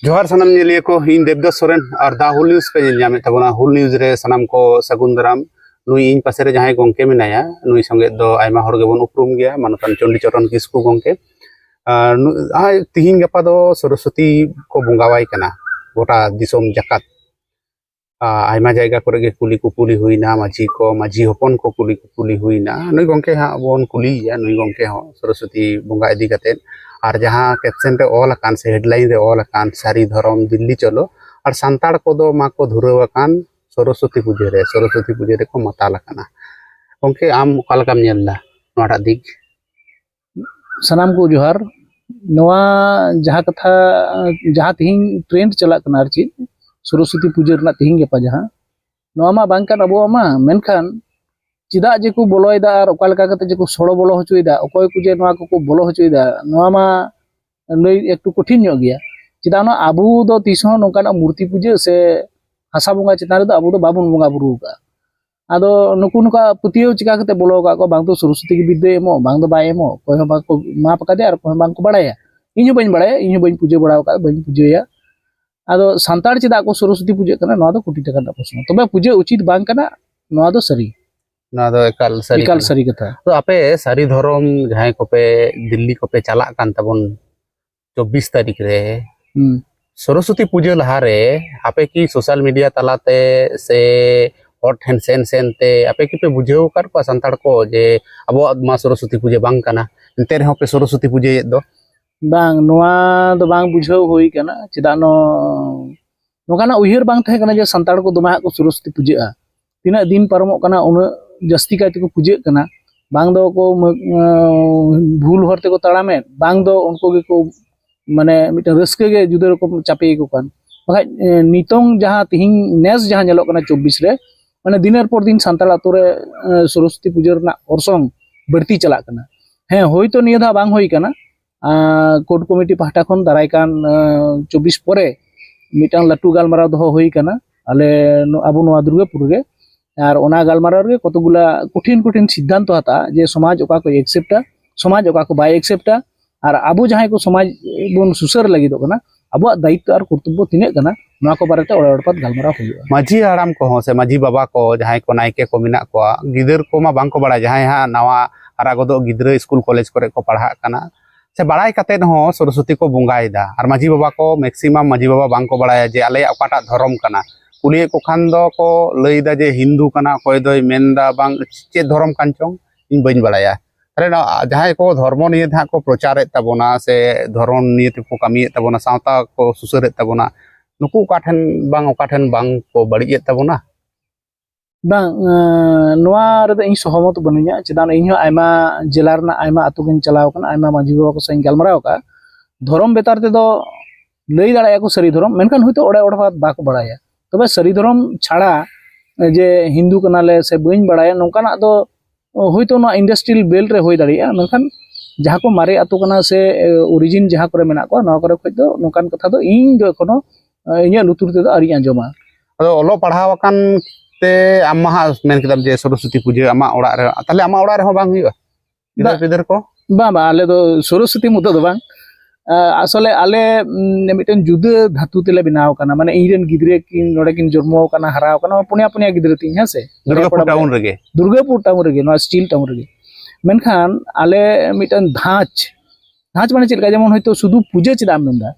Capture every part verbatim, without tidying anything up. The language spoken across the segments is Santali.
ᱡᱚᱦᱟᱨ ᱥᱟᱱᱟᱢ ᱧᱮᱞᱤᱭᱟᱹ ᱠᱚ, ᱤᱧ ᱫᱮᱵᱫᱟᱥ ᱥᱚᱨᱮᱱ ᱟᱨ ᱫᱟ ᱦᱩᱞ ᱱᱤᱭᱩᱡᱽ ᱯᱮ ᱧᱮᱞ ᱧᱟᱢᱮᱫ ᱛᱟᱵᱚᱱᱟ᱾ ᱦᱩᱞ ᱱᱤᱭᱩᱡᱽ ᱨᱮ ᱥᱟᱱᱟᱢ ᱠᱚ ᱥᱟᱹᱜᱩᱱ ᱫᱟᱨᱟᱢ᱾ ᱱᱩᱭ ᱤᱧ ᱯᱟᱥᱮ ᱨᱮ ᱡᱟᱦᱟᱸᱭ ᱜᱚᱝᱠᱮ ᱢᱮᱱᱟᱭᱟ, ᱱᱩᱭ ᱥᱚᱸᱜᱮ ᱫᱚ ᱟᱭᱢᱟ ᱦᱚᱲ ᱜᱮᱵᱚᱱ ᱩᱯᱨᱩᱢ ᱜᱮᱭᱟ, ᱢᱟᱱᱚᱛᱟᱱ ᱪᱚᱱᱰᱤ ᱪᱚᱨᱚᱱ ᱠᱤᱥᱠᱩ ᱜᱚᱝᱠᱮ᱾ ᱟᱨ ᱱᱩ-, ᱟᱨ ᱛᱤᱦᱤᱧ ᱜᱟᱯᱟ ᱫᱚ ᱥᱚᱨᱚᱥᱚᱛᱤ ᱠᱚ ᱵᱚᱸᱜᱟᱣᱟᱭ ᱠᱟᱱᱟ ᱜᱚᱴᱟ ᱫᱤᱥᱚᱢ ᱡᱟᱠᱟᱛ᱾ ᱟ-, ᱟᱭᱢᱟ ᱡᱟᱭᱜᱟ ᱠᱚᱨᱮ ᱜᱮ ᱠᱩᱞᱤ ᱠᱩᱯᱩᱞᱤ ᱦᱩᱭᱱᱟ, ᱢᱟᱹᱡᱷᱤ ᱠᱚ, ᱢᱟᱹᱡᱷᱤ ᱦᱚᱯᱚᱱ ᱠᱚ ᱠᱩᱞᱤ ᱠᱩᱯᱩᱞᱤ ᱦᱩᱭᱱᱟ᱾ ᱱᱩᱭ ᱜᱚᱝᱠᱮ ᱦᱟᱸᱜ ᱵᱚᱱ ᱠᱩᱞᱤᱭᱮᱭᱟ, ᱱᱩᱭ ᱜᱚᱝᱠᱮ ᱦᱚᱸ ᱥᱚᱨᱚᱥᱚᱛᱤ ᱵᱚᱸᱜᱟ ᱤᱫᱤ ᱠᱟᱛᱮᱫ᱾ ᱟᱨ ᱡᱟᱦᱟᱸ caption ᱨᱮ ᱚᱞ ᱟᱠᱟᱱ ᱥᱮ headline ᱨᱮ ᱚᱞ ᱟᱠᱟᱱ, "ᱥᱟᱹᱨᱤ ᱫᱷᱚᱨᱚᱢ ᱫᱤᱞᱞᱤ ᱪᱚᱞᱚ", ᱟᱨ ᱥᱟᱱᱛᱟᱲ ᱠᱚᱫᱚ ᱢᱟᱠᱚ ᱫᱷᱩᱨᱟᱹᱣ ᱟᱠᱟᱱ ᱥᱚᱨᱚᱥᱚᱛᱤ ᱯᱩᱡᱟᱹ ᱨᱮ, ᱥᱚᱨᱚᱥᱚᱛᱤ ᱯᱩᱡᱟᱹ ᱨᱮᱠᱚ ᱢᱟᱛᱟᱞ ᱟᱠᱟᱱᱟ᱾ ᱜᱚᱝᱠᱮ, ᱟᱢ ᱚᱠᱟ ᱞᱮᱠᱟᱢ ᱧᱮᱞ ᱮᱫᱟ ᱱᱚᱣᱟᱴᱟᱜ ᱫᱤᱠ? ᱥᱟᱱᱟᱢ ᱠᱚ ᱡᱚᱦᱟᱨ᱾ ᱱᱚᱣᱟ ᱡᱟᱦᱟᱸ ᱠᱟᱛᱷᱟ, ᱡᱟᱦᱟᱸ ᱛᱤᱦᱤᱧ trend ᱪᱟᱞᱟᱜ ᱠᱟᱱᱟ, ᱟᱨ ᱪᱮᱫ, ᱥᱚᱨᱚᱥᱚᱛᱤ ᱯᱩᱡᱟᱹ ᱨᱮᱱᱟᱜ ᱛᱤᱦᱤᱧ ᱜᱟᱯᱟ ᱡᱟᱦᱟᱸ, ᱱᱚᱣᱟ ᱢᱟ ᱵᱟᱝ ᱠᱟᱱ ᱟᱵᱚᱣᱟᱜ ᱢᱟ, ᱢᱮᱱᱠᱷᱟᱱ ᱪᱮᱫᱟᱜ ᱡᱮ ᱠᱚ ᱵᱚᱞᱚᱭᱮᱫᱟ ᱟᱨ ᱚᱠᱟ ᱞᱮᱠᱟ ᱠᱟᱛᱮ ᱡᱮ ᱠᱚ ᱥᱚᱲᱚ ᱵᱚᱞᱚ ᱦᱚᱪᱚᱭᱮᱫᱟ, ᱚᱠᱚᱭ ᱠᱚ ᱡᱮ ᱱᱚᱣᱟ ᱠᱚᱠᱚ ᱵᱚᱞᱚ ᱦᱚᱪᱚᱭᱮᱫᱟ, ᱱᱚᱣᱟ ᱢᱟ ᱞᱟᱹᱭ ᱮᱠᱴᱩ ᱠᱚᱴᱷᱤᱱ ᱧᱚᱜ ᱜᱮᱭᱟ᱾ ᱪᱮᱫᱟᱜ ᱱᱚᱣᱟ ᱟᱵᱚ ᱫᱚ ᱛᱤᱥ ᱦᱚᱸ ᱱᱚᱝᱠᱟᱱᱟᱜ ᱢᱩᱨᱛᱤ ᱯᱩᱡᱟᱹ ᱥᱮ ᱦᱟᱥᱟ ᱵᱚᱸᱜᱟ ᱪᱮᱛᱟᱱ ᱨᱮᱫᱚ ᱟᱵᱚ ᱫᱚ ᱵᱟᱵᱚᱱ ᱵᱚᱸᱜᱟ ᱵᱩᱨᱩ ᱟᱠᱟᱫᱼᱟ᱾ ᱟᱫᱚ ᱱᱩᱠᱩ ᱱᱚᱝᱠᱟ ᱯᱟᱹᱛᱭᱟᱹᱣ ᱪᱤᱠᱟ ᱠᱟᱛᱮ ᱵᱚᱞᱚ ᱟᱠᱟᱫ ᱠᱚᱣᱟ? ᱵᱟᱝ ᱫᱚ ᱥᱚᱨᱚᱥᱚᱛᱤ ᱜᱮ ᱵᱤᱫᱽᱫᱟᱹᱭ ᱮᱢᱚᱜ, ᱵᱟᱝ ᱫᱚ ᱵᱟᱭ ᱮᱢᱚᱜ, ᱚᱠᱚᱭ ᱦᱚᱸ ᱵᱟᱝ ᱠᱚ ᱢᱟᱯ ᱟᱠᱟᱫᱮᱭᱟ ᱟᱨ ᱚᱠᱚᱭ ᱦᱚᱸ ᱵᱟᱝ ᱠᱚ ᱵᱟᱲᱟᱭᱟ᱾ ᱤᱧ ᱦᱚᱸ ᱵᱟᱹᱧ ᱵᱟᱲᱟᱭᱟ, ᱤᱧ ᱦᱚᱸ ᱵᱟᱹᱧ ᱯᱩᱡᱟᱹ ᱵᱟᱲᱟ ᱟᱠᱟᱫ, ᱵᱟᱹᱧ ᱯᱩᱡᱟᱹᱭᱟ᱾ ᱟᱫᱚ ᱥᱟᱱᱛᱟᱲ ᱪᱮᱫᱟᱜ ᱠᱚ ᱥᱚᱨᱚᱥᱚᱛᱤ ᱯᱩᱡᱟᱹᱜ ᱠᱟᱱᱟ, ᱱᱚᱣᱟ ᱫᱚ ᱠᱳᱴᱤ ᱴᱟᱠᱟ ᱨᱮᱱᱟᱜ ᱯᱨᱚᱥᱱᱚ᱾ ᱛᱚᱵᱮ ᱯᱩᱡᱟᱹ ᱩᱪᱤᱛ ᱵᱟᱝ ᱠᱟᱱᱟ, ᱱᱚᱣᱟ ᱫᱚ ᱥᱟᱹᱨᱤ᱾ ᱱᱚᱣᱟ ᱫᱚ ᱮᱠᱟᱞ ᱥᱟᱹᱨᱤ ᱮᱠᱟᱞ ᱠᱟᱱᱟ᱾ ᱥᱟᱹᱨᱤ ᱠᱟᱛᱷᱟ᱾ ᱛᱚ ᱟᱯᱮ ᱥᱟᱹᱨᱤ ᱫᱷᱚᱨᱚᱢ ᱡᱟᱦᱟᱸᱭ ᱠᱚᱯᱮ ᱫᱤᱞᱞᱤ ᱠᱚᱯᱮ ᱪᱟᱞᱟᱜ ᱠᱟᱱ ᱛᱟᱵᱚᱱ ᱪᱚᱵᱵᱤᱥ ᱛᱟᱹᱨᱤᱠᱷ ᱨᱮ, ᱦᱩᱸ᱾ ᱥᱚᱨᱚᱥᱚᱛᱤ ᱯᱩᱡᱟᱹ ᱞᱟᱦᱟᱨᱮ ᱟᱯᱮ ᱠᱤ social media ᱛᱟᱞᱟᱛᱮ ᱥᱮ ᱦᱚᱲ ᱴᱷᱮᱱ ᱥᱮᱱ ᱥᱮᱱ ᱛᱮ ᱟᱯᱮ ᱠᱤᱯᱮ ᱵᱩᱡᱷᱟᱹᱣ ᱟᱠᱟᱫ ᱠᱚᱣᱟ ᱥᱟᱱᱛᱟᱲ ᱠᱚ ᱡᱮ ᱟᱵᱚᱣᱟᱜ ᱢᱟ ᱥᱚᱨᱚᱥᱚᱛᱤ ᱯᱩᱡᱟᱹ ᱵᱟᱝ ᱠᱟᱱᱟ, ᱮᱱᱛᱮ ᱨᱮᱦᱚᱸ ᱯᱮ ᱥᱚᱨᱚᱥᱚᱛᱤ ᱯᱩᱡᱟᱹᱭᱮᱫ ᱫᱚ? ᱵᱟᱝ, ᱱᱚᱣᱟ ᱫᱚ ᱵᱟᱝ ᱵᱩᱡᱷᱟᱹᱣ ᱦᱩᱭ ᱠᱟᱱᱟ᱾ ᱪᱮᱫᱟᱜ ᱱᱚ-, ᱱᱚᱝᱠᱟᱱᱟᱜ ᱩᱭᱦᱟᱹᱨ ᱵᱟᱝ ᱛᱟᱦᱮᱸ ᱠᱟᱱᱟ ᱡᱮ ᱥᱟᱱᱛᱟᱲ ᱠᱚ ᱫᱚᱢᱮ ᱦᱟᱸᱜ ᱠᱚ ᱥᱚᱨᱚᱥᱚᱛᱤ ᱯᱩᱡᱟᱹᱜᱼᱟ᱾ ᱛᱤᱱᱟᱹᱜ ᱫᱤᱱ ᱯᱟᱨᱚᱢᱚᱜ ᱠᱟᱱᱟ, ᱩᱱᱟᱹᱜ ᱡᱟᱹᱥᱛᱤ ᱠᱟᱭ ᱛᱮᱠᱚ ᱯᱩᱡᱟᱹᱜ ᱠᱟᱱᱟ᱾ ᱵᱟᱝ ᱫᱚ ᱠᱚ ᱢᱟᱹ-, ᱟᱸ, ᱵᱷᱩᱞ ᱦᱚᱨ ᱛᱮᱠᱚ ᱛᱟᱲᱟᱢᱮᱫ, ᱵᱟᱝ ᱫᱚ ᱩᱱᱠᱩ ᱜᱮᱠᱚ, ᱢᱟᱱᱮ, ᱢᱤᱫᱴᱟᱝ ᱨᱟᱹᱥᱠᱟᱹ ᱜᱮ ᱡᱩᱫᱟᱹ ᱨᱚᱠᱚᱢ ᱪᱟᱯᱮ ᱟᱠᱚ ᱠᱟᱱ᱾ ᱵᱟᱠᱷᱟᱡ, ᱮ, ᱱᱤᱛᱚᱝ ᱡᱟᱦᱟᱸ ᱛᱤᱦᱤᱧ ᱱᱮᱥ ᱡᱟᱦᱟᱸ ᱧᱮᱞᱚᱜ ᱠᱟᱱᱟ ᱪᱚᱵᱵᱤᱥ ᱨᱮ, ᱢᱟᱱᱮ, ᱫᱤᱱᱮᱨ ᱯᱚᱨ ᱫᱤᱱ ᱥᱟᱱᱛᱟᱲ ᱟᱛᱳ ᱨᱮ, ᱮ, ᱥᱚᱨᱚᱥᱚᱛᱤ ᱯᱩᱡᱟᱹ ᱨᱮᱱᱟᱜ ᱚᱨᱥᱚᱝ ᱵᱟᱹᱲᱛᱤ ᱪᱟᱞᱟᱜ ᱠᱟᱱᱟ᱾ ᱦᱮᱸ, ᱦᱳᱭᱛᱳ ᱱᱤᱭᱟᱹ ᱫᱷᱟᱣ ᱵᱟᱝ ᱦᱩᱭ ᱠᱟᱱᱟ, ᱟᱸ, ᱠᱳᱨᱴ ᱠᱚᱢᱤᱴᱤ ᱯᱟᱦᱴᱟ ᱠᱷᱚᱱ ᱫᱟᱨᱟᱭ ᱠᱟᱱ, ᱟᱸ, ᱪᱚᱵᱵᱤᱥ ᱯᱚᱨᱮ ᱢᱤᱫᱴᱟᱝ ᱞᱟᱹᱴᱩ ᱜᱟᱞᱢᱟᱨᱟᱣ ᱫᱚᱦᱚ ᱦᱩᱭ ᱠᱟᱱᱟ ᱟᱞᱮ ᱱᱚ-, ᱟᱵᱚ ᱱᱚᱣᱟ ᱫᱩᱨᱜᱟᱹᱯᱩᱨ ᱨᱮ᱾ ᱟᱨ ᱚᱱᱟ ᱜᱟᱞᱢᱟᱨᱟᱣ ᱨᱮᱜᱮ ᱠᱚᱛᱚᱠ ᱜᱩᱞᱟ ᱠᱚᱴᱷᱤᱱ ᱠᱚᱴᱷᱤᱱ ᱥᱤᱫᱽᱫᱷᱟᱱᱛᱚ ᱦᱟᱛᱟᱜᱼᱟ ᱡᱮ ᱥᱚᱢᱟᱡᱽ ᱚᱠᱟ ᱠᱚ accept-ᱟ, ᱥᱚᱢᱟᱡᱽ ᱚᱠᱟ ᱠᱚ ᱵᱟᱭ accept-ᱟ, ᱟᱨ ᱟᱵᱚ ᱡᱟᱦᱟᱸᱭ ᱠᱚ ᱥᱚᱢᱟᱡᱽ ᱵᱚᱱ ᱥᱩᱥᱟᱹᱨ ᱞᱟᱹᱜᱤᱫᱚᱜ ᱠᱟᱱᱟ, ᱟᱵᱚᱣᱟᱜ ᱫᱟᱭᱤᱛᱛᱚ ᱟᱨ ᱠᱚᱨᱛᱚᱵᱵᱚ ᱛᱤᱱᱟᱹᱜ ᱠᱟᱱᱟ, ᱱᱚᱣᱟ ᱠᱚ ᱵᱟᱨᱮᱛᱮ ᱚᱲᱮ ᱚᱲᱯᱟᱛ ᱜᱟᱞᱢᱟᱨᱟᱣ ᱦᱩᱭᱩᱜᱼᱟ᱾ ᱢᱟᱹᱡᱷᱤ ᱦᱟᱲᱟᱢ ᱠᱚᱦᱚᱸ ᱥᱮ ᱢᱟᱹᱡᱷᱤ ᱵᱟᱵᱟ ᱠᱚ, ᱡᱟᱦᱟᱸᱭ ᱠᱚ ᱱᱟᱭᱠᱮ ᱠᱚ ᱢᱮᱱᱟᱜ ᱠᱚᱣᱟ, ᱜᱤᱫᱟᱹᱨ ᱠᱚᱢᱟ ᱵᱟᱝ ᱠᱚ ᱵᱟᱲᱟᱭᱟ, ᱡᱟᱦᱟᱸᱭ ᱦᱟᱸᱜ ᱱᱟᱣᱟ ᱦᱟᱨᱟ ᱜᱚᱫᱚᱜ ᱜᱤᱫᱽᱨᱟᱹ ᱥᱠᱩᱞ ᱠᱚᱞᱮᱡᱽ ᱠᱚᱨᱮ ᱠᱚ ᱯᱟᱲᱦᱟᱜ ᱠᱟᱱᱟ, ᱥᱮ ᱵᱟᱲᱟᱭ ᱠᱟᱛᱮᱫ ᱦᱚᱸ ᱥᱚᱨᱚᱥᱚᱛᱤ ᱠᱚ ᱵᱚᱸᱜᱟᱭᱮᱫᱟ᱾ ᱟᱨ ᱢᱟᱹᱡᱷᱤ ᱵᱟᱵᱟ ᱠᱚ, maximum ᱢᱟᱹᱡᱷᱤ ᱵᱟᱵᱟ ᱵᱟᱝ ᱠᱚ ᱵᱟᱲᱟᱭᱟ ᱡᱮ ᱟᱞᱮᱭᱟᱜ ᱚᱠᱟᱴᱟᱜ ᱫᱷᱚᱨᱚᱢ ᱠᱟᱱᱟ᱾ ᱠᱩᱞᱤᱭᱮᱫ ᱠᱚ ᱠᱷᱟᱱ ᱫᱚ ᱠᱚ ᱞᱟᱹᱭᱫᱟ ᱡᱮ ᱦᱤᱱᱫᱩ ᱠᱟᱱᱟ, ᱚᱠᱚᱭ ᱫᱚᱭ ᱢᱮᱱᱫᱟ ᱵᱟᱝ ᱪᱮᱫ ᱫᱷᱚᱨᱚᱢ ᱠᱟᱱ ᱪᱚᱝ, ᱤᱧ ᱵᱟᱹᱧ ᱵᱟᱲᱟᱭᱟ᱾ ᱛᱟᱦᱞᱮ ᱱᱚᱣᱟ ᱡᱟᱦᱟᱸᱭ ᱠᱚ ᱫᱷᱚᱨᱢᱚ ᱱᱤᱭᱮ ᱛᱮ ᱦᱟᱸᱜ ᱠᱚ ᱯᱨᱚᱪᱟᱨᱮᱫ ᱛᱟᱵᱚᱱᱟ ᱥᱮ ᱫᱷᱚᱨᱚᱢ ᱱᱤᱭᱮ ᱛᱮᱠᱚ ᱠᱟᱹᱢᱤᱭᱮᱫ ᱛᱟᱵᱚᱱᱟ, ᱥᱟᱶᱛᱟ ᱠᱚ ᱥᱩᱥᱟᱹᱨᱮᱫ ᱛᱟᱵᱚᱱᱟ, ᱱᱩᱠᱩ ᱚᱠᱟ ᱴᱷᱮᱱ ᱵᱟᱝ ᱚᱠᱟ ᱴᱷᱮᱱ ᱵᱟᱝ ᱠᱚ ᱵᱟᱹᱲᱤᱡᱮᱫ ᱛᱟᱵᱚᱱᱟ? ᱵᱟᱝ, ᱮᱸ, ᱱᱚᱣᱟ ᱨᱮᱫᱚ ᱤᱧ ᱥᱚᱦᱚᱢᱚᱛ ᱵᱟᱹᱱᱩᱧᱟ᱾ ᱪᱮᱫᱟᱜ, ᱤᱧ ᱦᱚᱸ ᱟᱭᱢᱟ ᱡᱮᱞᱟ ᱨᱮᱱᱟᱜ ᱟᱭᱢᱟ ᱟᱹᱛᱩ ᱜᱤᱧ ᱪᱟᱞᱟᱣ ᱟᱠᱟᱱᱟ, ᱟᱭᱢᱟ ᱢᱟᱹᱡᱷᱤ ᱵᱟᱵᱟ ᱠᱚ ᱥᱟᱶ ᱤᱧ ᱜᱟᱞᱢᱟᱨᱟᱣ ᱟᱠᱟᱫᱼᱟ᱾ ᱫᱷᱚᱨᱚᱢ ᱵᱮᱯᱟᱨ ᱛᱮᱫᱚ ᱞᱟᱹᱭ ᱫᱟᱲᱮᱭᱟᱜᱼᱟ ᱠᱚ ᱥᱟᱹᱨᱤ ᱫᱷᱚᱨᱚᱢ, ᱢᱮᱱᱠᱷᱟᱱ ᱦᱚᱭᱛᱳ ᱚᱲᱮ ᱚᱲᱯᱟᱛ ᱵᱟᱠᱚ ᱵᱟᱲᱟᱭᱟ᱾ ᱛᱚᱵᱮ ᱥᱟᱹᱨᱤ ᱫᱷᱚᱨᱚᱢ ᱪᱷᱟᱲᱟ ᱡᱮ ᱦᱤᱱᱫᱩ ᱠᱟᱱᱟᱞᱮ ᱥᱮ ᱵᱟᱹᱧ ᱵᱟᱲᱟᱭᱟ, ᱱᱚᱝᱠᱟᱱᱟᱜ ᱫᱚ ᱦᱚᱭᱛᱳ ᱱᱚᱣᱟ industrial belt ᱨᱮ ᱦᱩᱭ ᱫᱟᱲᱮᱭᱟᱜᱼᱟ, ᱢᱮᱱᱠᱷᱟᱱ ᱡᱟᱦᱟᱸ ᱠᱚ ᱢᱟᱨᱮ ᱟᱹᱛᱩ ᱠᱟᱱᱟ ᱥᱮ, ᱮ, origin ᱡᱟᱦᱟᱸ ᱠᱚᱨᱮ ᱢᱮᱱᱟᱜ ᱠᱚᱣᱟ, ᱱᱚᱣᱟ ᱠᱚᱨᱮ ᱠᱷᱚᱡ ᱫᱚ ᱱᱚᱝᱠᱟᱱ ᱠᱟᱛᱷᱟ ᱫᱚ ᱤᱧ ᱫᱚ ᱮᱠᱷᱚᱱᱳ, ᱮ, ᱤᱧᱟᱹᱜ ᱞᱩᱛᱩᱨ ᱛᱮᱫᱚ ᱟᱹᱣᱨᱤᱧ ᱟᱸᱡᱚᱢᱟ᱾ ᱟᱫᱚ ᱚᱞᱚᱜ ᱯᱟᱲᱦᱟᱣ ᱟᱠᱟᱱ ᱛᱮ ᱟᱢ ᱢᱟ ᱦᱟᱸᱜ ᱢᱮᱱ ᱠᱮᱫᱟᱢ ᱡᱮ ᱥᱚᱨᱚᱥᱚᱛᱤ ᱯᱩᱡᱟᱹ ᱟᱢᱟᱜ ᱚᱲᱟᱜ ᱨᱮ, ᱛᱟᱦᱞᱮ ᱟᱢᱟᱜ ᱚᱲᱟᱜ ᱨᱮᱦᱚᱸ ᱵᱟᱝ ᱦᱩᱭᱩᱜᱼᱟ? ᱜᱤᱫᱟᱹᱨ ᱵᱟ-, ᱯᱤᱫᱟᱹᱨ ᱠᱚ? ᱵᱟᱝ, ᱵᱟᱝ, ᱟᱞᱮ ᱫᱚ ᱥᱚᱨᱚᱥᱚᱛᱤ ᱢᱚᱛᱚ ᱫᱚ ᱵᱟᱝ᱾ ᱟ, ᱟᱥᱚᱞᱮ ᱟᱞᱮ, ᱩᱢ, ᱢᱤᱫᱴᱮᱱ ᱡᱩᱫᱟᱹ ᱫᱷᱟᱹᱛᱩ ᱛᱮᱞᱮ ᱵᱮᱱᱟᱣ ᱟᱠᱟᱱᱟ᱾ ᱢᱟᱱᱮ, ᱤᱧ ᱨᱮᱱ ᱜᱤᱫᱽᱨᱟᱹ ᱠᱤᱱ ᱱᱚᱰᱮ ᱠᱤᱱ ᱡᱚᱱᱢᱚ ᱟᱠᱟᱱᱟ, ᱦᱟᱨᱟ ᱟᱠᱟᱱᱟ, ᱯᱩᱱᱭᱟ, ᱯᱩᱱᱭᱟ ᱜᱤᱫᱽᱨᱟᱹ ᱛᱤᱧ, ᱦᱮᱸ ᱥᱮ? ᱫᱩᱨᱜᱟᱯᱩᱨ ᱵᱟᱨᱭᱟ ᱴᱟᱣᱩᱱ ᱨᱮᱜᱮ? ᱫᱩᱨᱜᱟᱯᱩᱨ ᱴᱟᱣᱩᱱ ᱨᱮᱜᱮ, ᱱᱚᱣᱟ ᱥᱴᱤᱞ ᱴᱟᱣᱩᱱ ᱨᱮᱜᱮ᱾ ᱢᱮᱱᱠᱷᱟᱱ ᱟᱞᱮ ᱢᱤᱫᱴᱮᱱ ᱫᱷᱟᱸᱪ, ᱫᱷᱟᱸᱪ ᱢᱟᱱᱮ ᱪᱮᱫ ᱞᱮᱠᱟ? ᱡᱮᱢᱚᱱ ᱦᱚᱭᱛᱳ ᱥᱩᱫᱷᱩ ᱯᱩᱡᱟᱹ ᱪᱮᱫᱟᱜ ᱮᱢ ᱢᱮᱱᱫᱟ?